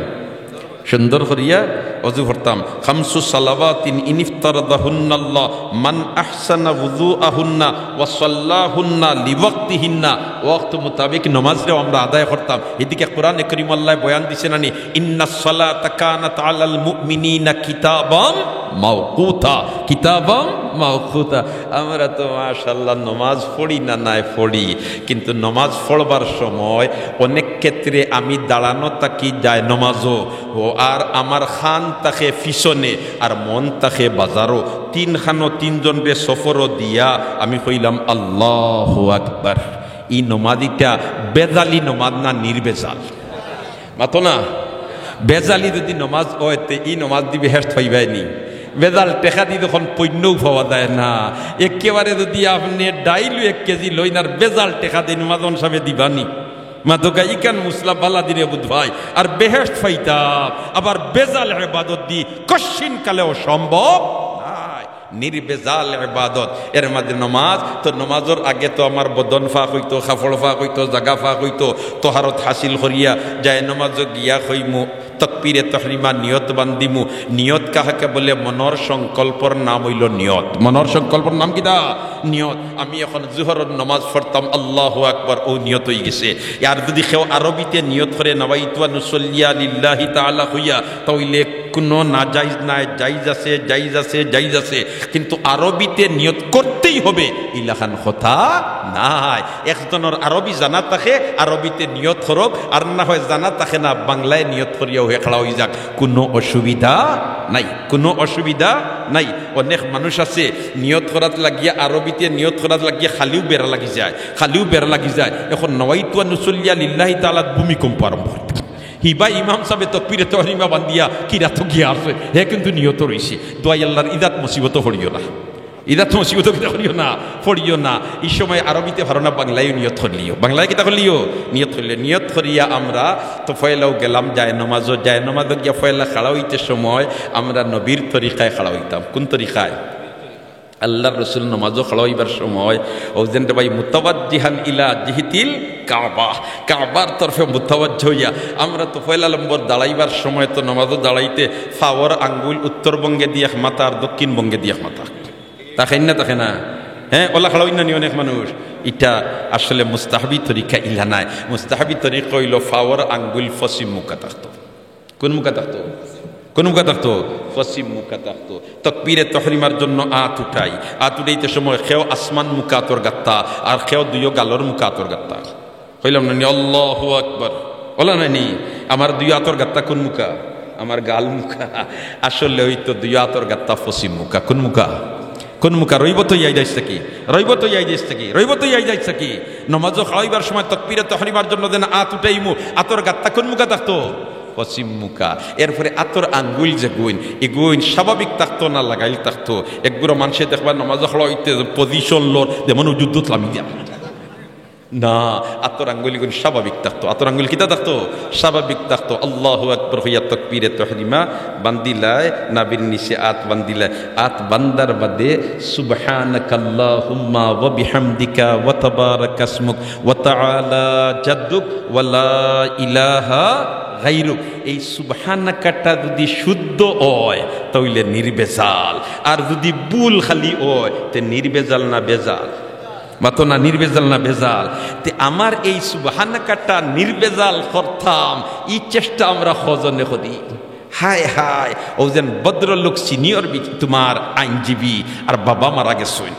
সুন্দর করিয়া অজু পড়তাম। "খামসু সালাওয়াতিন ইন ইফতারাদাহুন্নাল্লাহ, মান আহসানা ওযুআহুন্না ওয়া সাল্লাহুন্না লিওয়াক্তিহিন্না", ওয়াক্ত মোতাবেক নমাজরেও আমরা আদায় করতাম। এদিকে কোরআনে করিম আল্লায় বয়ান দিছে না নি, "ইন্নাস সালাতা কানাত আলাল মুমিনিনা কিতাবাম মাওকুতা, কিতাবাম মাওকুতা।" আমরা তো মাশাআল্লাহ নমাজ পড়ি না নায় পড়ি, কিন্তু নমাজ পড়বার সময় অনেক ক্ষেত্রে আমি দাঁড়ানো থাকি যায় নমাজও, ও আর আমার খান থাকে পিছনে, আর মন থাকে বাজারও। তিনখানো তিনজনরে সফরও দিয়া আমি কইলাম, "আল্লাহু আকবার।" ই নমাজ ইটা বেজালি নমাজ না নির্বেজাল? মাতো না। বেজালি যদি নমাজ অয়, তে ই নমাজ দি বেহেশত পাইবায় নি? বেজাল টেকা দি যখন পণ্যও পাওয়া যায় না, একেবারে যদি আপনে ডাইলও এক কেজি লইন আর বেজাল টেকা দি নমাজ অন সাবে দিবা নি? মাতোকা, ইখান মুসলা বালা দিনে বুঝবায়, আর বেহেশত পাইতাম, আবার বেজাল এবাদত দি কশিন কালেও সম্ভব নায়। নির্বেজাল এবাদত, এর মাঝে নমাজ, তো নমাজর আগে তো আমার বদন পাক অইতো, কাপড় পাক অইতো, জাগা পাক অইতো, তহারত হাসিল করিয়া যায় নমাজো গিয়া কইমু, তকবীরে তহরিমা নিয়ত বান্ধিমু। নিয়ত কাহাকে বলে? মনর সংকল্পর নাম অইলো নিয়ত। মনর সংকল্পর নাম কিতা? নিয়ত। আমি এখন জুহরর নমাজ পড়তাম, আল্লাহু আকবার, অউ নিয়ত অইগেছে। আর যদি কেউ আরবিতে নিয়ত করে, "নাওয়াইতু আন উসাল্লিয়া লিল্লাহি তাআলা" কইয়া, তা অইলে কুনু নাজাইজ নাই, জাইজ আছে, জাইজ আছে, জাইজ আছে, কিন্তু আরবিতে নিয়ত করতেই হবে, ইলাখান কথা নাই। একজনর আরবি জানা থাকে, আরবিতে নিয়ত করউক, আর না হয় জানা থাকে না, বাংলায় নিয়ত করিয়াও হে খাড়া অই যাউক, কুনু অসুবিধা নাই, কুনু অসুবিধা নাই। অনেক মানুষ আছে নিয়ত করাত লাগিয়া, আরবিতে নিয়ত করাত লাগিয়া খালিউ বেড়া লাগি যায়, খালিউ বেড়া লাগি যায়। এখন নাওয়াইতু আন উসাল্লিয়া লিল্লাহি তাআলাত ভূমিকম্প আরম্ভ অইতো। হিবা ইমাম সাবে তকবীরে তহরিমা বান্ধিয়া কিরাতো গিয়া আছে, হে কিন্তু নিয়ত রইছে। দোয়াই আল্লার ইজাত মুসিবতো পড়িও না, ইজাত মুসিবতো কিতা করিও না, পড়িও না। ই সময় আরবিতে পারো না, বাংলায়ও নিয়ত করলিও, বাংলায় কিতা করলিও? নিয়ত করলিও। নিয়ত করিয়া আমরা তো পয়লাও গেলাম যায় নমাজো, যায় নমাজো গিয়া পয়লা খাড়া অইতে সময় আমরা নবীর তরিকায় খাড়া অইতাম। কুন তরিকায়? আল্লার রসুল নমাজো খাড়া অইবার সময়, অউ যেন রে ভাই, মুতাওয়াজ্জিহান ইলা জিহতিল কাবা, কাবার তরফে মুতাওয়াজ্জা অইয়া। আমরা তো পয়লা নম্বর দাঁড়াইবার সময় তো নমাজো দাঁড়াইতে পাওর আঙ্গুল উত্তরবঙ্গে দি এক মাথা আর দক্ষিণবঙ্গে দি এক মাথা। থাকে না, থাকে না? হ্যাঁ, অলা খাড়া অইন না নি অনেক মানুষ। ইটা আসলে মুস্তাহাবি তরিকা ইলা নায়। মুস্তাহাবি তরিকা অইলো পাওর আঙ্গুল পশ্চিম মুখা থাকতো। কুন মুখা থাকতো? কুন মুখা থাকতো? পশ্চিম মুখা থাকতো। তকবীরে তহরিমার জন্য আত উঠাই, আত উঠাইতে সময় কেউ আসমান মুখা আতর গাত্তা, আর কেউ দুইও গালর মুখা আতর গাত্তা। কইলাম না নি, আল্লাহু আকবার? অলা নায় নি? আমার দুইও আতর গাত্তা কুন মুখা? আমার গাল মুখা। আসলে অউ তো দুইও আতর গাত্তা পশ্চিম মুখা। কুন মুখা? কুন মুখা? রইবো তো ইয়াই যাইস থাকি, রইবো তো ইয়াই যাইস থাকি, রইবো তো ইয়াই যাইস থাকি। নমাজো খাড়া অইবার সময় তকবীরে তহরিমার জন্য যেন আত উঠাইমু, আতর গাত্তা কুন মুখা থাকতো? পশ্চিম মুখা। এরপরে আতর আঙ্গুল যেগুইন, এগুইন স্বাভাবিক থাকতো না লাগাইল থাকতো? একগুরা মানষে দেখবা নমাজো খাড়া অইতে পজিশন লর, যেমন যুদ্ধত লামি দিয়া। না, আতর আঙ্গুলগুন স্বাভাবিক থাকতো। আতর আঙ্গুল কিতা থাকতো? স্বাভাবিক থাকতো। আল্লাহু আকবার কইয়া তকবীরে তহরিমা বান্ধিলায়, নাভির নিচে আত বান্ধিলায়। আত বান্ধার বাদে সুবহানাকাল্লাহুম্মা ওয়া বিহামদিকা ওয়া তাবারাকাসমুক ওয়া তাআলা জাদ্দুক ওয়া লা ইলাহা গাইরুক। এই সুবহানাকাটা যুদি শুদ্ধ অয়, তা অইলে নির্ভেজাল। আর যুদি ভুল খালি অয়, তে নির্ভেজাল না ভেজাল? মাতো না, নির্ভেজাল না ভেজাল? তে আমার এই সুবহানাকাটা নির্ভেজাল করতাম, ই চেষ্টা আমরা কয়জনে করি? হায় হায়, অউ যেন ভদ্রলোক সিনিয়র বি-, তুমার আইনজীবী, আর বাবা মারা গেছইন।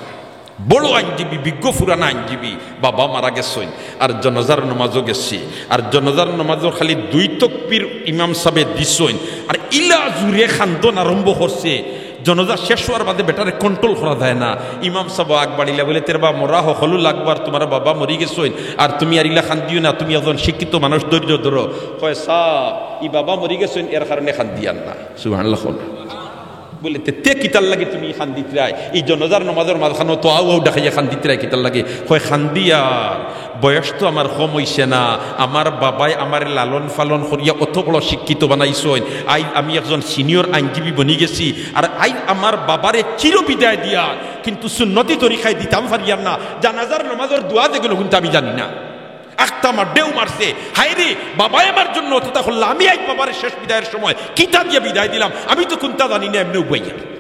বড় আইনজীবী, বিজ্ঞ পুরানা আইনজীবী, বাবা মারা গেছইন। আর জনাজার নমাজও গেছি। আর জনাজার নমাজও খালি দুই তকবীর ইমাম সাবে দিছইন। আর ইলা জুরে কান্দন আরম্ভ করছে। জনাজা শেষ অওয়ার বাদে বেটারে control করা যায় না। ইমাম সাব আগ বাড়িলা বলে, "তেরবা মরা হকলউ লাগবো, আর তুমার বাবা মরি গেছইন, আর তুমি আর ইলা কান্দিও না, তুমি একজন শিক্ষিত মানুষ, ধৈর্য ধরো।" কয়, "সাব, ই বাবা মরি গেছইন, এর কারণে কান্দিয়ার না।" সুবহানাল্লাহ কও। বলে, "তে, তে কিতার লাগি তুমি কান্দিতরায়? ই জনাজার নমাজর মাঝখানো তো আউ আউ ডাকাইয়া কান্দিতরায় কিতার লাগি?" কয়, "কান্দিয়ার, বয়স তো আমার কম অইছে না, আমার বাবায় আমারে লালন পালন করিয়া অত বড় শিক্ষিত বানাইছইন, আইজ আমি একজন সিনিয়র আইনজীবী বনি গেছি, আর আইজ আমার বাবারে চির বিদায় দিয়া কিন্তু সুন্নতি তরিকায় দিতাম পারিয়ার না, জানাজার নমাজর দোয়া যেগুন কিন্তু আমি জানি না।" আখতামা ঢেউ মারছে, "হায় রে, বাবায় আমার জন্য অততা করলা, আমি আইজ বাবারে শেষ বিদায়র সময় কিতা দিয়া বিদায় দিলাম, আমি তো কুন্তা জানি না, এমনে উবাইয়া।"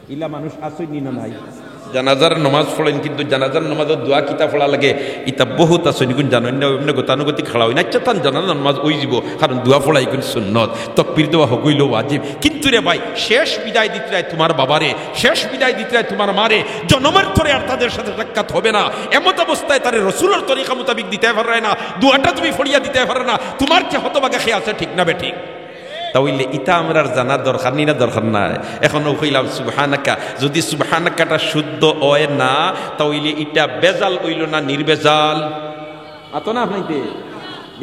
ইলা মানুষ আছইন নি না নাই? জানাজার নমাজ পড়ইন, কিন্তু জানাজার নমাজর দোয়া কিতা পড়া লাগে, ইতা বহুত আছইন, ইগুন জানইন না, এমনে গতানুগতিক খাড়া অইন। আচ্ছা, তান জানাজার নমাজ অইযিবো, কারণ দোয়া পড়া ইগুন সুন্নত, তকবীর দেওয়া হকলউ ওয়াজিব। কিন্তু রে ভাই, শেষ বিদায় দিতরায় তুমার বাবারে, শেষ বিদায় দিতরায় তুমার মারে, জনমের তরে আর তাদের সাথে সাক্ষাৎ হবে না। এমত অবস্থায় তারে রসুলর তরিকা মোতাবিক দিতায় পাররায় না, দোয়াটা তুমি পড়িয়া দিতায় পাররায় না, তুমার যে হতভাগা কে আছে, ঠিক না বেঠিক? তা অইলে ইতা আমরার জানার দরকার নি না দরকার নাই? অখন অউ কইলাম সুবহানাকা, যুদি সুবহানাকাটা শুদ্ধ অয় না, তা অইলে ইটা ভেজাল অইলো না নির্ভেজাল? মাতো না আপনে তে?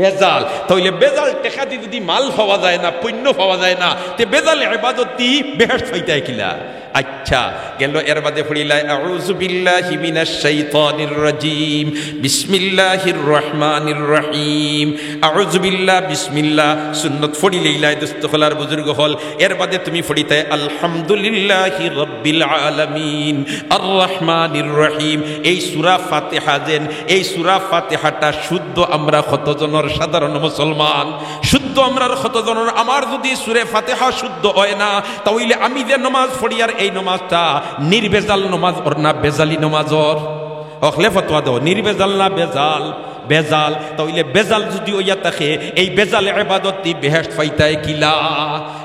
ভেজাল। তা অইলে ভেজাল টেকা দি যুদি মাল পাওয়া যায় না, পুইন্য পাওয়া যায় না, তে ভেজাল ইবাদত দি বেহেশত পাইতায় কিলা? আচ্ছা, গেল এর বাদে পড়িলায়, "আউযু বিল্লাহি মিনাশ শাইতানির রাজীম। বিসমিল্লাহির রহমানির রহিম।" আউযু বিল্লাহ, বিসমিল্লাহ, সুন্নত পড়িলাইলায়, দোস্ত অকল আর বুজুর্গ অকল। এর বাদে তুমি পড়িতায়, "আলহামদুলিল্লাহি রাব্বিল আলামিন, আর রহমানির রহিম।" এই সূরা ফাতিহা যেন, এই সূরা ফাতিহাটা শুদ্ধ আমরা কতজনর সাধারণ মুসলমান, শুদ্ধ আমরার কতজনর, আমার যুদি সূরা ফাতিহা শুদ্ধ অয় না, তা অইলে আমি যে নমাজ পড়িয়ার এই নমাজটা নির্ভেজাল নমাজ অর না ভেজালি নমাজ অর? অকলে ফতোয়া দেও, নির্ভেজাল না ভেজাল? ভেজাল। তা অইলে ভেজাল যুদি অইয়া থাকে, এই ভেজাল ইবাদত দি বেহেশত পাইতায় কিলা?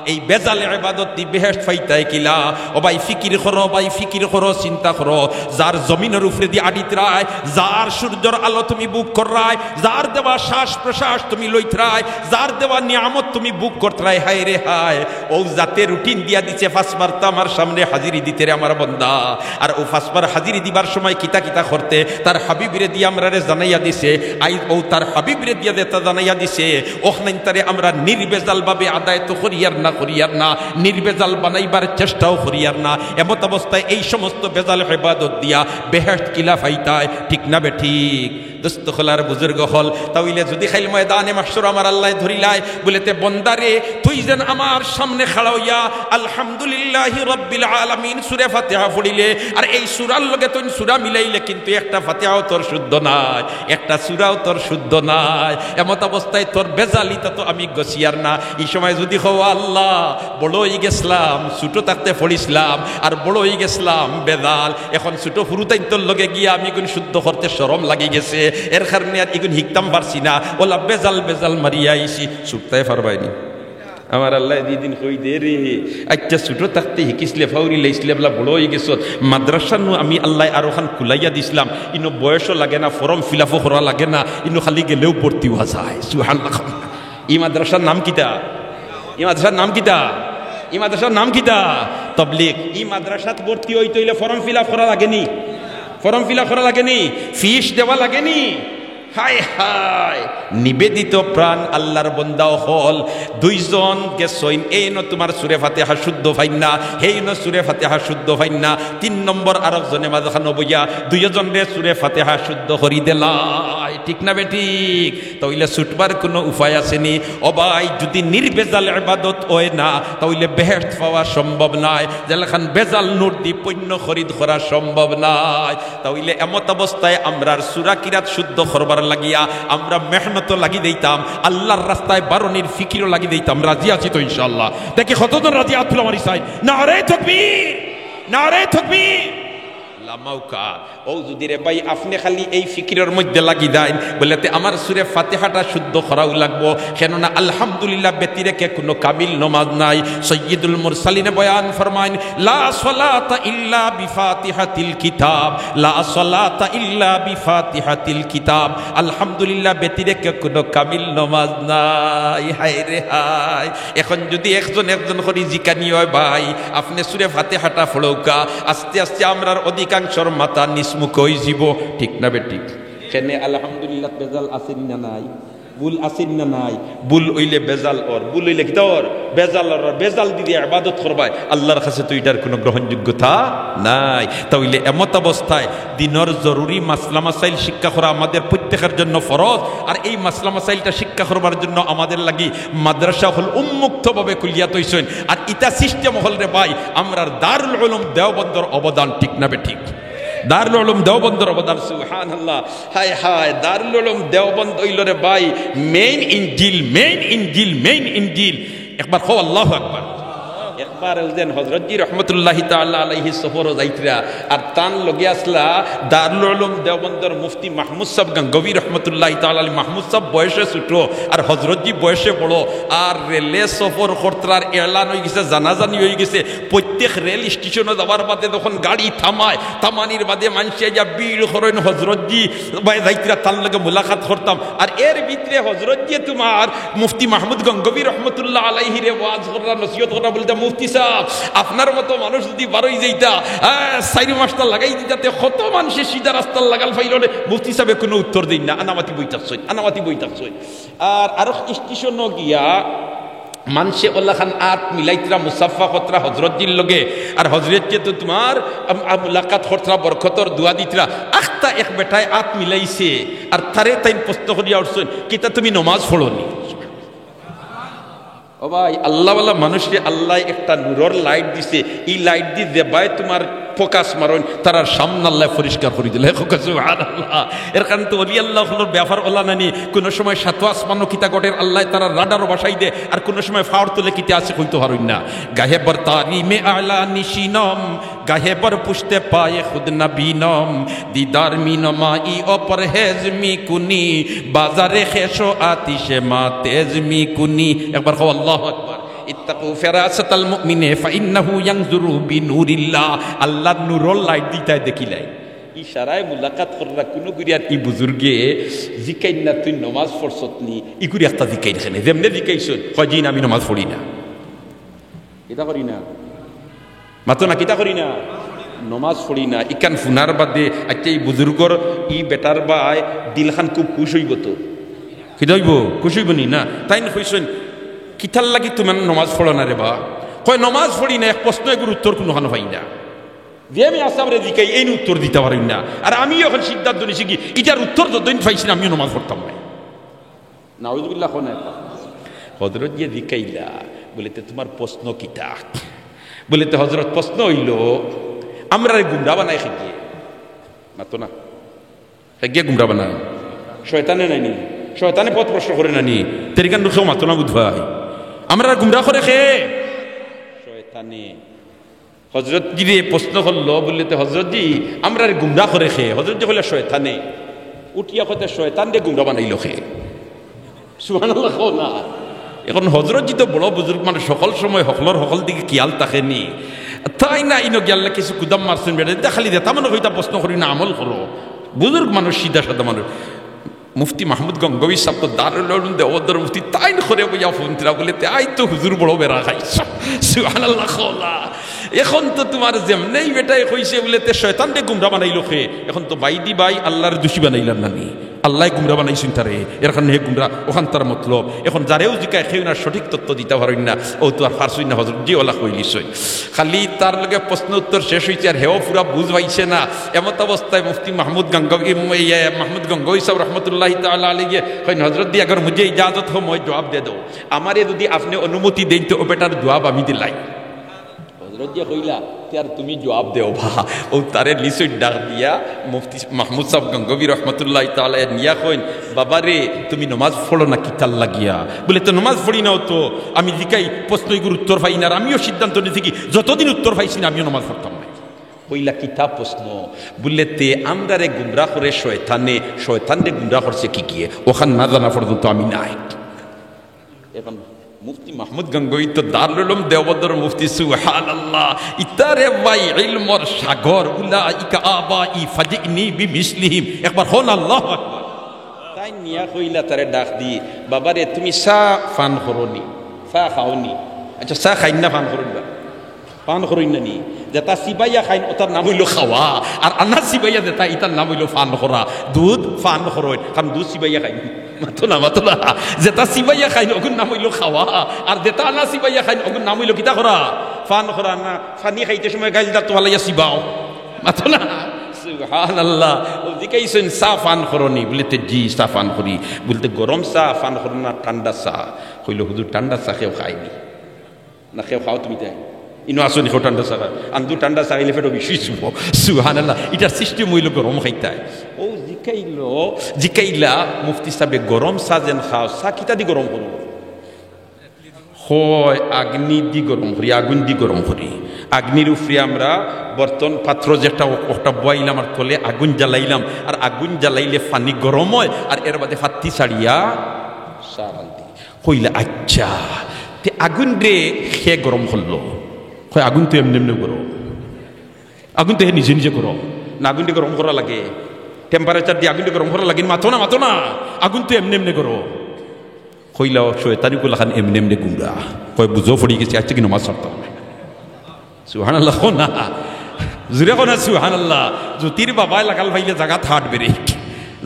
এই ভেজাল ইবাদত দি বেহেশত পাইতায় কিলা? ও ভাই ফিকির করো, ভাই ফিকির করো, চিন্তা করো। যার জমিনর উপরেদি আটিতরায়, যার সূর্যর আলো তুমি ভোগ কররায়, যার দেওয়া শ্বাস প্রশ্বাস তুমি লইতরায়, যার দেওয়া নিয়ামত তুমি ভোগ করতরায়, হায় রে হায়, অউ যাতে রুটিন দিয়া দিছে, পাঁচবার তো আমার সামনে হাজিরি দিতে রে আমার বন্দা। আর অউ পাঁচবার হাজিরি দিবার সময় কিতা কিতা করতে, তার হাবিবরে দিয়া আমরারে জানাইয়া দিছে। আইজ অউ তার হাবিবরে দিয়া যেতা জানাইয়া দিছে, অখানইনতারে আমরা নির্ভেজাল ভাবে আদায় তো করিয়ার না, করিয়ার না, নির্ভেজাল বানাইবার চেষ্টাও করিয়ার না। এমত অবস্থায় এই সমস্ত ভেজাল ইবাদত দিয়া বেহেশত কিলা পাইতায়, ঠিক না বেঠিক? দোস্ত অকল আর বুজুর্গ অকল, তা অইলে যুদি কাইল ময়দানে মাহশর আমার আল্লায় ধরিলায়, বলে, "তে বন্দারে, তুই যেন আমার সামনে খাড়া অইয়া আলহামদুলিল্লাহি রাব্বিল আলামিন সূরা ফাতিহা পড়িলে, আর এই সূরার লগে তুই সূরা মিলাইলে, কিন্তু একটা ফাতিহাও তোর শুদ্ধ নায়, একটা সূরাও তোর শুদ্ধ নায়, এমত অবস্থায় তোর ভেজালিটা তো আমি গছিয়ার না।" ই সময় যুদি কও, "আল্লাহ, বড় অই গেছলাম, ছোট থাকতে পড়ছিলাম, আর বড় অই গেছলাম ভেজাল, অখন ছোট ফুরুতাইন্তর লগে গিয়া আমি ইগুন শুদ্ধ করতে শরম লাগি গেছে, এর কারণে আর ইগুন হিকতাম পারছি না, অলা ভেজাল ভেজাল মারিয়া আইছি।" ছুটতায় পারবায়নি? আমার আল্লায় দিদিন কই দে রে, আচ্ছা, ছোট থাকতে হিকিছলে, ফাউরি লাইছলে, বলা বড় অই গেছত, মাদ্রাসা নু আমি আল্লায় আরোখান খুলাইয়া দিছলাম, ইনো বয়সও লাগে না, form fill up ও করা লাগে না, ইনো খালি গেলেউ ভর্তি অওয়া যায়। সুবহানাল্লাহ। ই মাদ্রাসার নাম কিতা? ই মাদ্রাসার নাম কিতা? ই মাদ্রাসার নাম কিতা? তবলিগ। ই মাদ্রাসাত ভর্তি অইতে অইলে form fill up করা লাগেনি? Form fill up করা লাগেনি? Fees দেওয়া লাগেনি? হায় হায়, নিবেদিত প্রাণ আল্লাহর বন্দা অকল, দুইজন গেছইন, এইন তুমার সুরে ফাতিহা শুদ্ধ পাইন না, হেইন সুরে ফাতিহা শুদ্ধ পাইন না, তিন নম্বর আরক জনে মাঝখানো বইয়া দুইজনরে সুরে ফাতিহা শুদ্ধ করি দিলায়, ঠিক না বেঠিক? তা অইলে ছুটবার কুনু উপায় আছে নি? ও ভাই, যুদি নির্ভেজাল ইবাদত অয় না, তা অইলে বেহেশত পাওয়া সম্ভব নায়, যেলাখান ভেজাল নোট দি পণ্য খরিদ করা সম্ভব নায়। তা অইলে এমত অবস্থায় আমরার সুরা কিরাত শুদ্ধ করবার লাগিয়া আমরা মেহনতও লাগি দিতাম, আল্লাহর রাস্তায় বারনির ফিকিরও লাগি দিতাম। রাজি আছি তো ইনশাআল্লাহ? দেখি কতজন রাজি, আত তুলা মারি চাই। নারে তাকবীর, নারে তাকবীর। লামাউকা। ও যুদি রে ভাই, আপনে খালি এই ফিকিরর মধ্যে লাগি যাইন, বলে, "তে আমার সুরে ফাতিহাটা শুদ্ধ করাউ লাগবো, কেননা আলহামদুলিল্লাহ ব্যতিরেকে কুনু কামিল নমাজ নাই।" সৈয়দুল মুরসালিনে বয়ান ফরমাইন, "লা সালাতা ইল্লা বিফাতিহাতিল কিতাব, লা সালাতা ইল্লা বিফাতিহাতিল কিতাব।" আলহামদুলিল্লাহ ব্যতিরেকে কুনু কামিল নমাজ নাই। হায় রে হায়। এখন যুদি একজন একজন করি জিকানি অয়, "ভাই, আপনে সুরে ফাতিহাটা পড়উক্কা, আস্তে আস্তে আমরার অধিকাংশর মাথা নিচমুখ অইযিবো।" ঠিক না বেঠিক? কেনে আলহামদুলিল্লাহ ভেজাল আছে নি না নাই? ভুল আছে নি না নাই? ভুল অইলে ভেজাল অর, ভুল অইলে কিতা অর? ভেজাল অর। আর ভেজাল দিদি ইবাদত করবায়, আল্লাহর কাছে তো ইটার কুনু গ্রহণযোগ্যতা নাই। তা অইলে এমত অবস্থায় দিনর জরুরি মাসলা মাসাইল শিক্ষা করা আমাদের প্রত্যেকের জন্য ফরজ। আর এই মাসলা মাসাইলটা শিক্ষা করবার জন্য আমাদের লাগি মাদ্রাসা অকল উন্মুক্তভাবে খুলিয়া থইছইন। আর ইতা system অকল রে ভাই, আমরার দারুল উলুম দেওবন্দর অবদান, ঠিক না বেঠিক? দারুল উলুম দেওবন্দর অবদান, সুবহানাল্লাহ। হায় হায়, দারুল উলুম দেওবন্দ অইলো রে ভাই main engine, main engine, main engine। একবার কও আল্লাহু আকবার। একবার অউ যেন হযরতজি রহমতুল্লাহি তাআলা আলাইহি সফরো যাইতরা, আর তান লগে আছলা দারুল উলুম দেওবন্দর মুফতি মাহমুদ সাব গঙ্গোহী রহমতুল্লাহি তাআলা আলাইহি। মাহমুদ সাব বয়সে ছোট, আর হযরতজি বয়সে বড়, আর রেলে সফর করতরার এলান অইগেছে, জানাজানি অইগেছে। প্রত্যেক রেল স্টেশনো যাওয়ার বাদে যখন গাড়ি থামায়, থামানির বাদে মানষে আইয়া ভিড় করইন, হযরতজি ভাই যাইতরা, তান লগে মুলাকাত করতাম। আর এর ভিতরে হযরতজিয়ে তুমার মুফতি মাহমুদ গঙ্গোহী রহমতুল্লাহ আলাইহিরে ওয়াজ কররা, নসিহত কররা, বলতা, "মুফতি সাব, আপনার মতো মানুষ যুদি বারই যাইতা, আহ, চাইর পাঁচটা লাগাই দিতা, তে কত মানষে সিধা রাস্তার লাগাল পাইলো নে।" মুফতি সাবে কুনু উত্তর দেইন না, আনামাতি বই থাকছইন, আনামাতি বই থাকছইন। আর আরক স্টেশনো গিয়া মানষে অলাখান আত মিলাইতরা, মুসাফা করতরা হযরতজির লগে, আর হযরতজিয়ে তো তুমার আম-, আম-, মুলাকাত করতরা, বরকতর দোয়া দিতরা। আখতা এক বেটায় আত মিলাইছে, আর তারে তাইন প্রশ্ন করিয়া উঠছইন, "কিতা তুমি নমাজ পড়ো নি?" ও ভাই, আল্লাহওয়ালা মানুষরে আল্লায় একটা নূরর light দিছে, ই light দি যেবায় তুমার focus মারইন, তারার সামনে আল্লায় পরিষ্কার করি দিলা। কউক্কা সুবহানাল্লাহ। এর কারণে তো অলি আল্লাহ অকলর ব্যাপার অলা নানি, কুনু সময় সাত আসমানো কিতা ঘটের আল্লায় তারার রাডারো ভাসাই দে, আর কুনু সময় ফাওর তলে কিতা আছে কইতো পারইন না। গাহে বর তারিমে আলা নিশিনম, গাহে বর পুশতে পায়ে খুদ নবীনম, দিদার মি নমাই ও পরহেজ মি কুনি, বাজারে খেশো আতিশে মা তেজ মি কুনি। একবার কও, আল্লাহু আকবার। ইত্তাকু ফিরাসাতাল মুমিনে ফাইন্নাহু ইয়ানজুরু বিনুরিল্লাহ। আল্লাহর নূরর light দি তায় দেখিলায়। ইশারায় মুলাকাত কররা কুনু গুরিয়ার ই বুজুর্গে জিকাইন না, "তুই নমাজ পড়ছত নি?" ই গুরি একটা জিকাইন কেনে? যেমনে জিকাইছইন, কয়, "জি না, আমি নমাজ পড়ি না।" কিতা করি না? মাতো না, কিতা করি না? নমাজ পড়ি না। ইখান হুনার বাদে, আইচ্ছা, ই বুজুর্গর ই বেটার বায় দিলখান খুব খুশ অইবো তো। কিতা অইবো? খুশ অইবো নি না? তাইন কইছইন, "কিতার লাগি তুমি নমাজ পড়ো না রে বা?" কয়, "নমাজ পড়ি না, এক প্রশ্ন এগুর উত্তর কুনুখানো পাই না। যে আমি আসামরে জিকাই, এইন উত্তর দিতা পারইন না। আর আমিও এখন সিদ্ধান্ত নিছি কি, ইটার উত্তর যতদিন পাইছি না, আমিও নমাজ পড়তাম না।" নাউজুবিল্লাহ, কও না। হযরতজিয়ে জিকাইলা, বলে, "তে তুমার প্রশ্ন কিতা?" বলে, "তে হযরত, প্রশ্ন অইলো, আমরারে গুমরা বানায় কেগিয়ে?" মাতো না। কেগিয়ে গুমরা বানায়? শয়তানে নায় নি? শয়তানে পথ প্রশ্ন করে না নি? তেরিকান দুঃখেও মাতো না বুধ ভাই। আমরারে গুমরা করে কে? শয়তানে। হযরতজিরে প্রশ্ন করলো, বললে, "তে হযরতজি, আমরারে গুমরা করে কে?" হযরতজি কইলা, "শয়তানে।" উঠিয়া কইতা, "শয়তানরে গুমরা বানাইলো কে?" সুবহানাল্লাহ কও না। এখন হযরতজি তো বড় বুজুর্গ মানুষ, হকল সময় হকলর হকল দিকে খিয়াল থাকে নি। তাইন ইনো গিয়া আল্লায় কিছু গুদাম মারছইন বেটা, ইতা খালি যেতা মনে কয় ইতা প্রশ্ন করি না, আমল করো। বুজুর্গ মানুষ, সিধা সাদা মানুষ। মুফতি মাহমুদ গঙ্গোহী সাব তো দারুল উলুম দেওবন্দর মুফতি, তাইন করে বইয়া ফোন দিলা, বলে, "তে আইজ তো হুজুর বড় বেড়া খাইছ।" সুবহানাল্লাহ কও না। এখন তো তুমার যেমনেই বেটায় কইছে, বলে, "তে শয়তানরে গুমরা বানাইলো কে?" এখন তো বাইদি বাই আল্লাহর দুশি বানাইলার না নি? আল্লায় গুমরা বানাইছইন তারে, এর কারণে হে গুমরা, অখান তার মতলব। এখন যারেউ জিকায়, কেউ না সঠিক তথ্য দিতা পারইন না, অউ তো আর পারছইন না, হজরতজি অলা কইলিছইন। খালি তার লগে প্রশ্ন উত্তর শেষ অইছে, আর হেও পুরা বুঝ পাইছে না। এমত অবস্থায় মুফতি মাহমুদ গঙ্গোহী, ইয়ে, মাহমুদ গঙ্গোহী সাহেব রহমতুল্লাহি তাআলা আলাইহি কইন, "হজরতজি, আগর মুঝে ইজাজত হো, মই জবাব দে দো। আমারে যুদি আপনে অনুমতি দেইন, তে অউ বেটার জবাব আমি দিলাই।" হজরতজিয়ে কইলা, "তে আর তুমি জবাব দেও বা।" অউ তারে লিছইন ডাক দিয়া, মুফতি মাহমুদ সাহেব গঙ্গোহী রহমতুল্লাহি তাআলা নিয়া কইন, "বাবারে, তুমি নমাজ পড়ো না কিতার লাগিয়া?" বুলে, "তে নমাজ পড়ি না অউ তো, আমি জিকাই প্রশ্ন ইগুর উত্তর পাই না, আর আমিও সিদ্ধান্ত নিছি কি, যতদিন উত্তর পাইছি না, আমিও নমাজ পড়তাম না।" কইলা, "কিতা প্রশ্ন?" বুলে, "তে আমরারে গুমরা করে শয়তানে, শয়তানরে গুমরা করছে কিগিয়ে, অখান না জানা পর্যন্ত আমি নাই।" এখন মুফতি মাহমুদ গঙ্গোহী তো দারুল উলুম দেওবন্দর মুফতি, সুবহানাল্লাহ। ইতারে ভাই ইলমর সাগর, "উলাইকা আবাই ফাজিনি বিমিসলিহিম।" একবার কউন আল্লাহু আকবার। তাইন নিয়া কইলা তারে ডাক দি, "বাবারে, তুমি চা পান করো নি, চা খাও নি?" আচ্ছা, চা খাইন না পান করইন বা? পান করইন না নি? যেতা চিবাইয়া খাইন, অতার নাম অইলো খাওয়া। আর আনা চিবাইয়া যেতা, ইতার নাম অইলো পান করা। দুধ পান করইন, কারণ দুধ চিবাইয়া খাইন। মাতো না, মাতো না। যেতা চিবাইয়া খাইন, অগুর নাম অইলো খাওয়া। আর যেতা আনা চিবাইয়া খাইন, অগুর নাম অইলো কিতা করা? পান করা। না, পানি খাইতে সময় গাইল দাঁত ফালাইয়া চিবাও। মাতো না। সুবহানাল্লাহ। অউ জিকাইছইন, "চা পান করো নি?" বুলে, "তে জি, চা পান করি।" বুলে, "তে গরম চা পান করো না ঠান্ডা চা?" কইলো, "হুজুর, ঠান্ডা চা কেউ খায় নি।" না, কেউ খাও তুমি তাই? ইনো আছো নি কেউ ঠান্ডা চা খায়? আন্দু ঠান্ডা চা খাইলে পেটো বিষি অইযিবো। সুবহানাল্লাহ, ইটার system অইলো গরম খাইতায়। অউ জিকাইলো, জিকাইলা, "মুফতি সাবে, গরম চা যেন খাও, চা কিতা দি গরম করো?" কয়, "আগ্নি দি গরম করি, আগুন দি গরম করি।" আগ্নির উপরে আমরা বর্তন পাত্র যেটা, ও-, ওটা বওয়াইলাম আর তলে আগুন জ্বালাইলাম, আর আগুন জ্বালাইলে পানি গরম অয়, আর এর বাদে ফাত্তি ছাড়িয়া চা রান্ধি। কইলা, "আচ্ছা, তে আগুনরে কে গরম করলো?" কয়, "আগুন তো এমনে এমনে গরম, আগুন তো হে নিজে নিজে গরম। না, আগুনরে গরম করা লাগে, temperature দি আগুনরে গরম করা লাগে নি, মাতো না, মাতো না, আগুন তো এমনে এমনে গরম।" কইলা, "ও শয়তানি কুলাখান এমনে এমনে গুমরা।" কয়, "বুঝো পড়ি গেছি, আইচ্ছা কি নমাজ ছাড়তাম না।" সুবহানাল্লাহ কও না। জুরে কও না সুবহানাল্লাহ। জুতির বাবায় লাগাল পাইলে জাগাত heart break।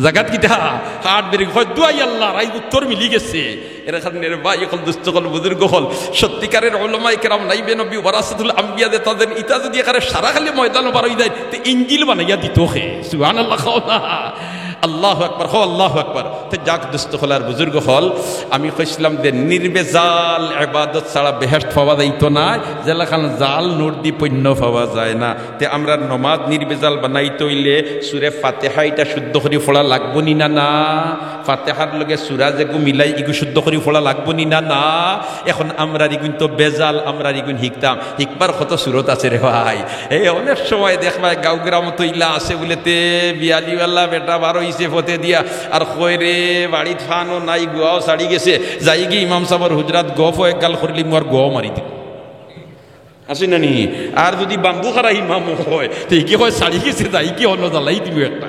জাগাত কিতা? Heart break। কয়, "দুয়াই আল্লাহ, রাইত উত্তর মিলি গেছে।" এর কারণে রে ভাই অকল, দুস্ত অকল, বুজুর্গ অকল, সত্যিকারের উলামায়ে কেরাম, নাইবে নবী, ওয়ারাসাতুল আম্বিয়া যে তাদের ইতা যদি একেবারে সারা খালি ময়দানো বার অই যায়, তে ইঞ্জিল বানাইয়া দিতো কে। সুবহানাল্লাহ কও না। আল্লাহু আকবার, কও আল্লাহু আকবার। তে যাক দুস্ত অকল আর বুজুর্গ অকল, আমি কইছিলাম যে নির্ভেজাল ইবাদত ছাড়া বেহেশত পাওয়া যাইতো না, যেলাখান জাল নোট দি পণ্য পাওয়া যায় না। তে আমরা নমাজ নির্ভেজাল বানাইতে অইলে সুরে ফাতেহা ইটা শুদ্ধ করি পড়া লাগবো নি না? না, ফাতেহার লগে সুরা যেগু মিলাই ইগু শুদ্ধ করি পড়া লাগবো নি না? না। এখন আমরার ইগুইন তো ভেজাল, আমরার ইগুইন হিকতাম, হিকবার কত সুরত আছে রে ভাই। এই অনেক সময় দেখবায় গাঁও গ্রামো তো ইলা আছে বুলে, তে বিয়ালিওয়ালা বেটা বার অইছে ফতে দিয়া, আর কয় রে, বাড়িত ফানও নাই, গুয়াও ছাড়ি গেছে, যাইগি ইমাম সাবর হুজরাত গফও এক গাল করিলিমু আর গুয়াও মারি দিমু। আছে না নি? আর যদি বাম্বু খারা ইমাম অয়, তে কি কয়, ছাড়ি গেছে, যাইগি অন্য জ্বালাই দিমু একটা।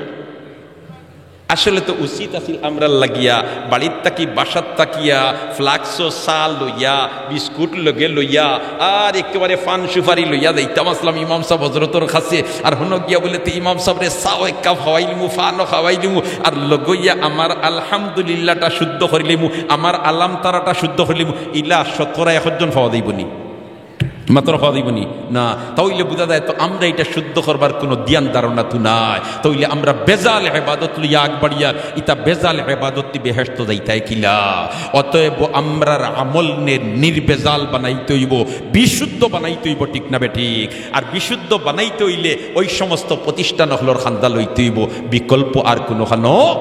আসলে তো উচিত আছিল আমরার লাগিয়া, বাড়িত থাকি, বাসাত থাকিয়া, ফ্লাক্সো চা লইয়া, বিস্কুট লগে লইয়া, আর একেবারে পান সুপারি লইয়া যাইতাম আসলাম ইমাম সাব হজরতর কাছে। আর হনো গিয়া বুলে, "তে ইমাম সাবরে চাও এক কাপ খাওয়াইলিমু, পানও খাওয়াইলিমু, আর লগইয়া আমার আলহামদুলিল্লাহটা শুদ্ধ করিলিমু, আমার আলাম তারাটা শুদ্ধ করিলিমু।" ইলা শতকরা একজন পাওয়া যাইবো নি? মাত্র পাওয়া যাইবো নি? না। তা অইলে বুঝা যায় তো আমরা ইটা শুদ্ধ করবার কুনু ধ্যান ধারণা তো নাই। তা অইলে আমরা ভেজাল ইবাদত লইয়া আগবাড়িয়ার, ইতা ভেজাল ইবাদত তি বেহেশত যাইতায় কিলা? অতএব আমরার আমল নে নির্ভেজাল বানাইতে অইবো, বিশুদ্ধ বানাইতে অইবো, ঠিক না বেঠিক? আর বিশুদ্ধ বানাইতে অইলে ওই সমস্ত প্রতিষ্ঠান অকলর কান্দা লইতে অইবো, বিকল্প আর কুনু খানো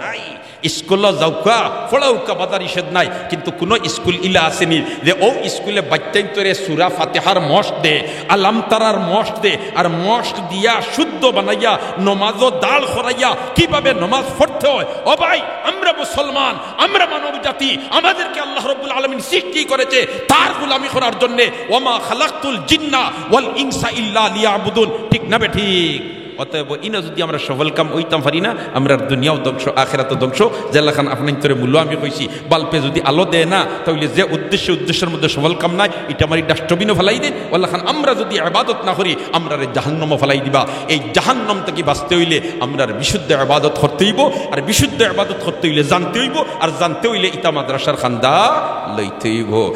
নাই। স্কুলো যাউক্কা, পড়াউক্কা, বাধা নিষেধ নাই, কিন্তু কুনু স্কুল ইলা আছে নি যে অউ স্কুলে বাইচ্চাইন্তরে সুরা ফাতেহার মশক দে, আলাম তারার মশক দে, আর মশক দিয়া শুদ্ধ বানাইয়া নমাজো দাঁড় করাইয়া কিভাবে নমাজ পড়তে অয়? ও ভাই, আমরা মুসলমান, আমরা মানব জাতি, আমাদেরকে আল্লাহ রাব্বুল আলামিন সৃষ্টি করেছে তার গোলামি করার জন্যে। ওয়ামা খালাকতুল জিন্না ওয়াল ইনসা ইল্লা লিয়াবুদুন। ঠিক না বেঠিক? অতএব ইনো যুদি আমরা সফল কাম অইতাম পারি না, আমরার দুনিয়াও ধ্বংস, আখেরাতও ধ্বংস। যেলাখান আপনাইন্তরে মূলো আমি কইছি, বাল্বে যুদি আলো দেয় না, তাইলে যে উদ্দেশ্য, উদ্দেশ্যর মধ্যে সফল কাম নাই, ইটা আমার এই ডাস্টবিনো ফালাই দেইন। অলাখান আমরা যুদি ইবাদত না করি, আমরারে জাহান্নামো ফালাই দিবা। এই জাহান্নাম থাকি বাঁচতে অইলে আমরার বিশুদ্ধ ইবাদত করতে অইবো, আর বিশুদ্ধ ইবাদত করতে অইলে জানতে অইবো, আর জানতে অইলে ইতা মাদ্রাসার কান্দা লইতে অইবো।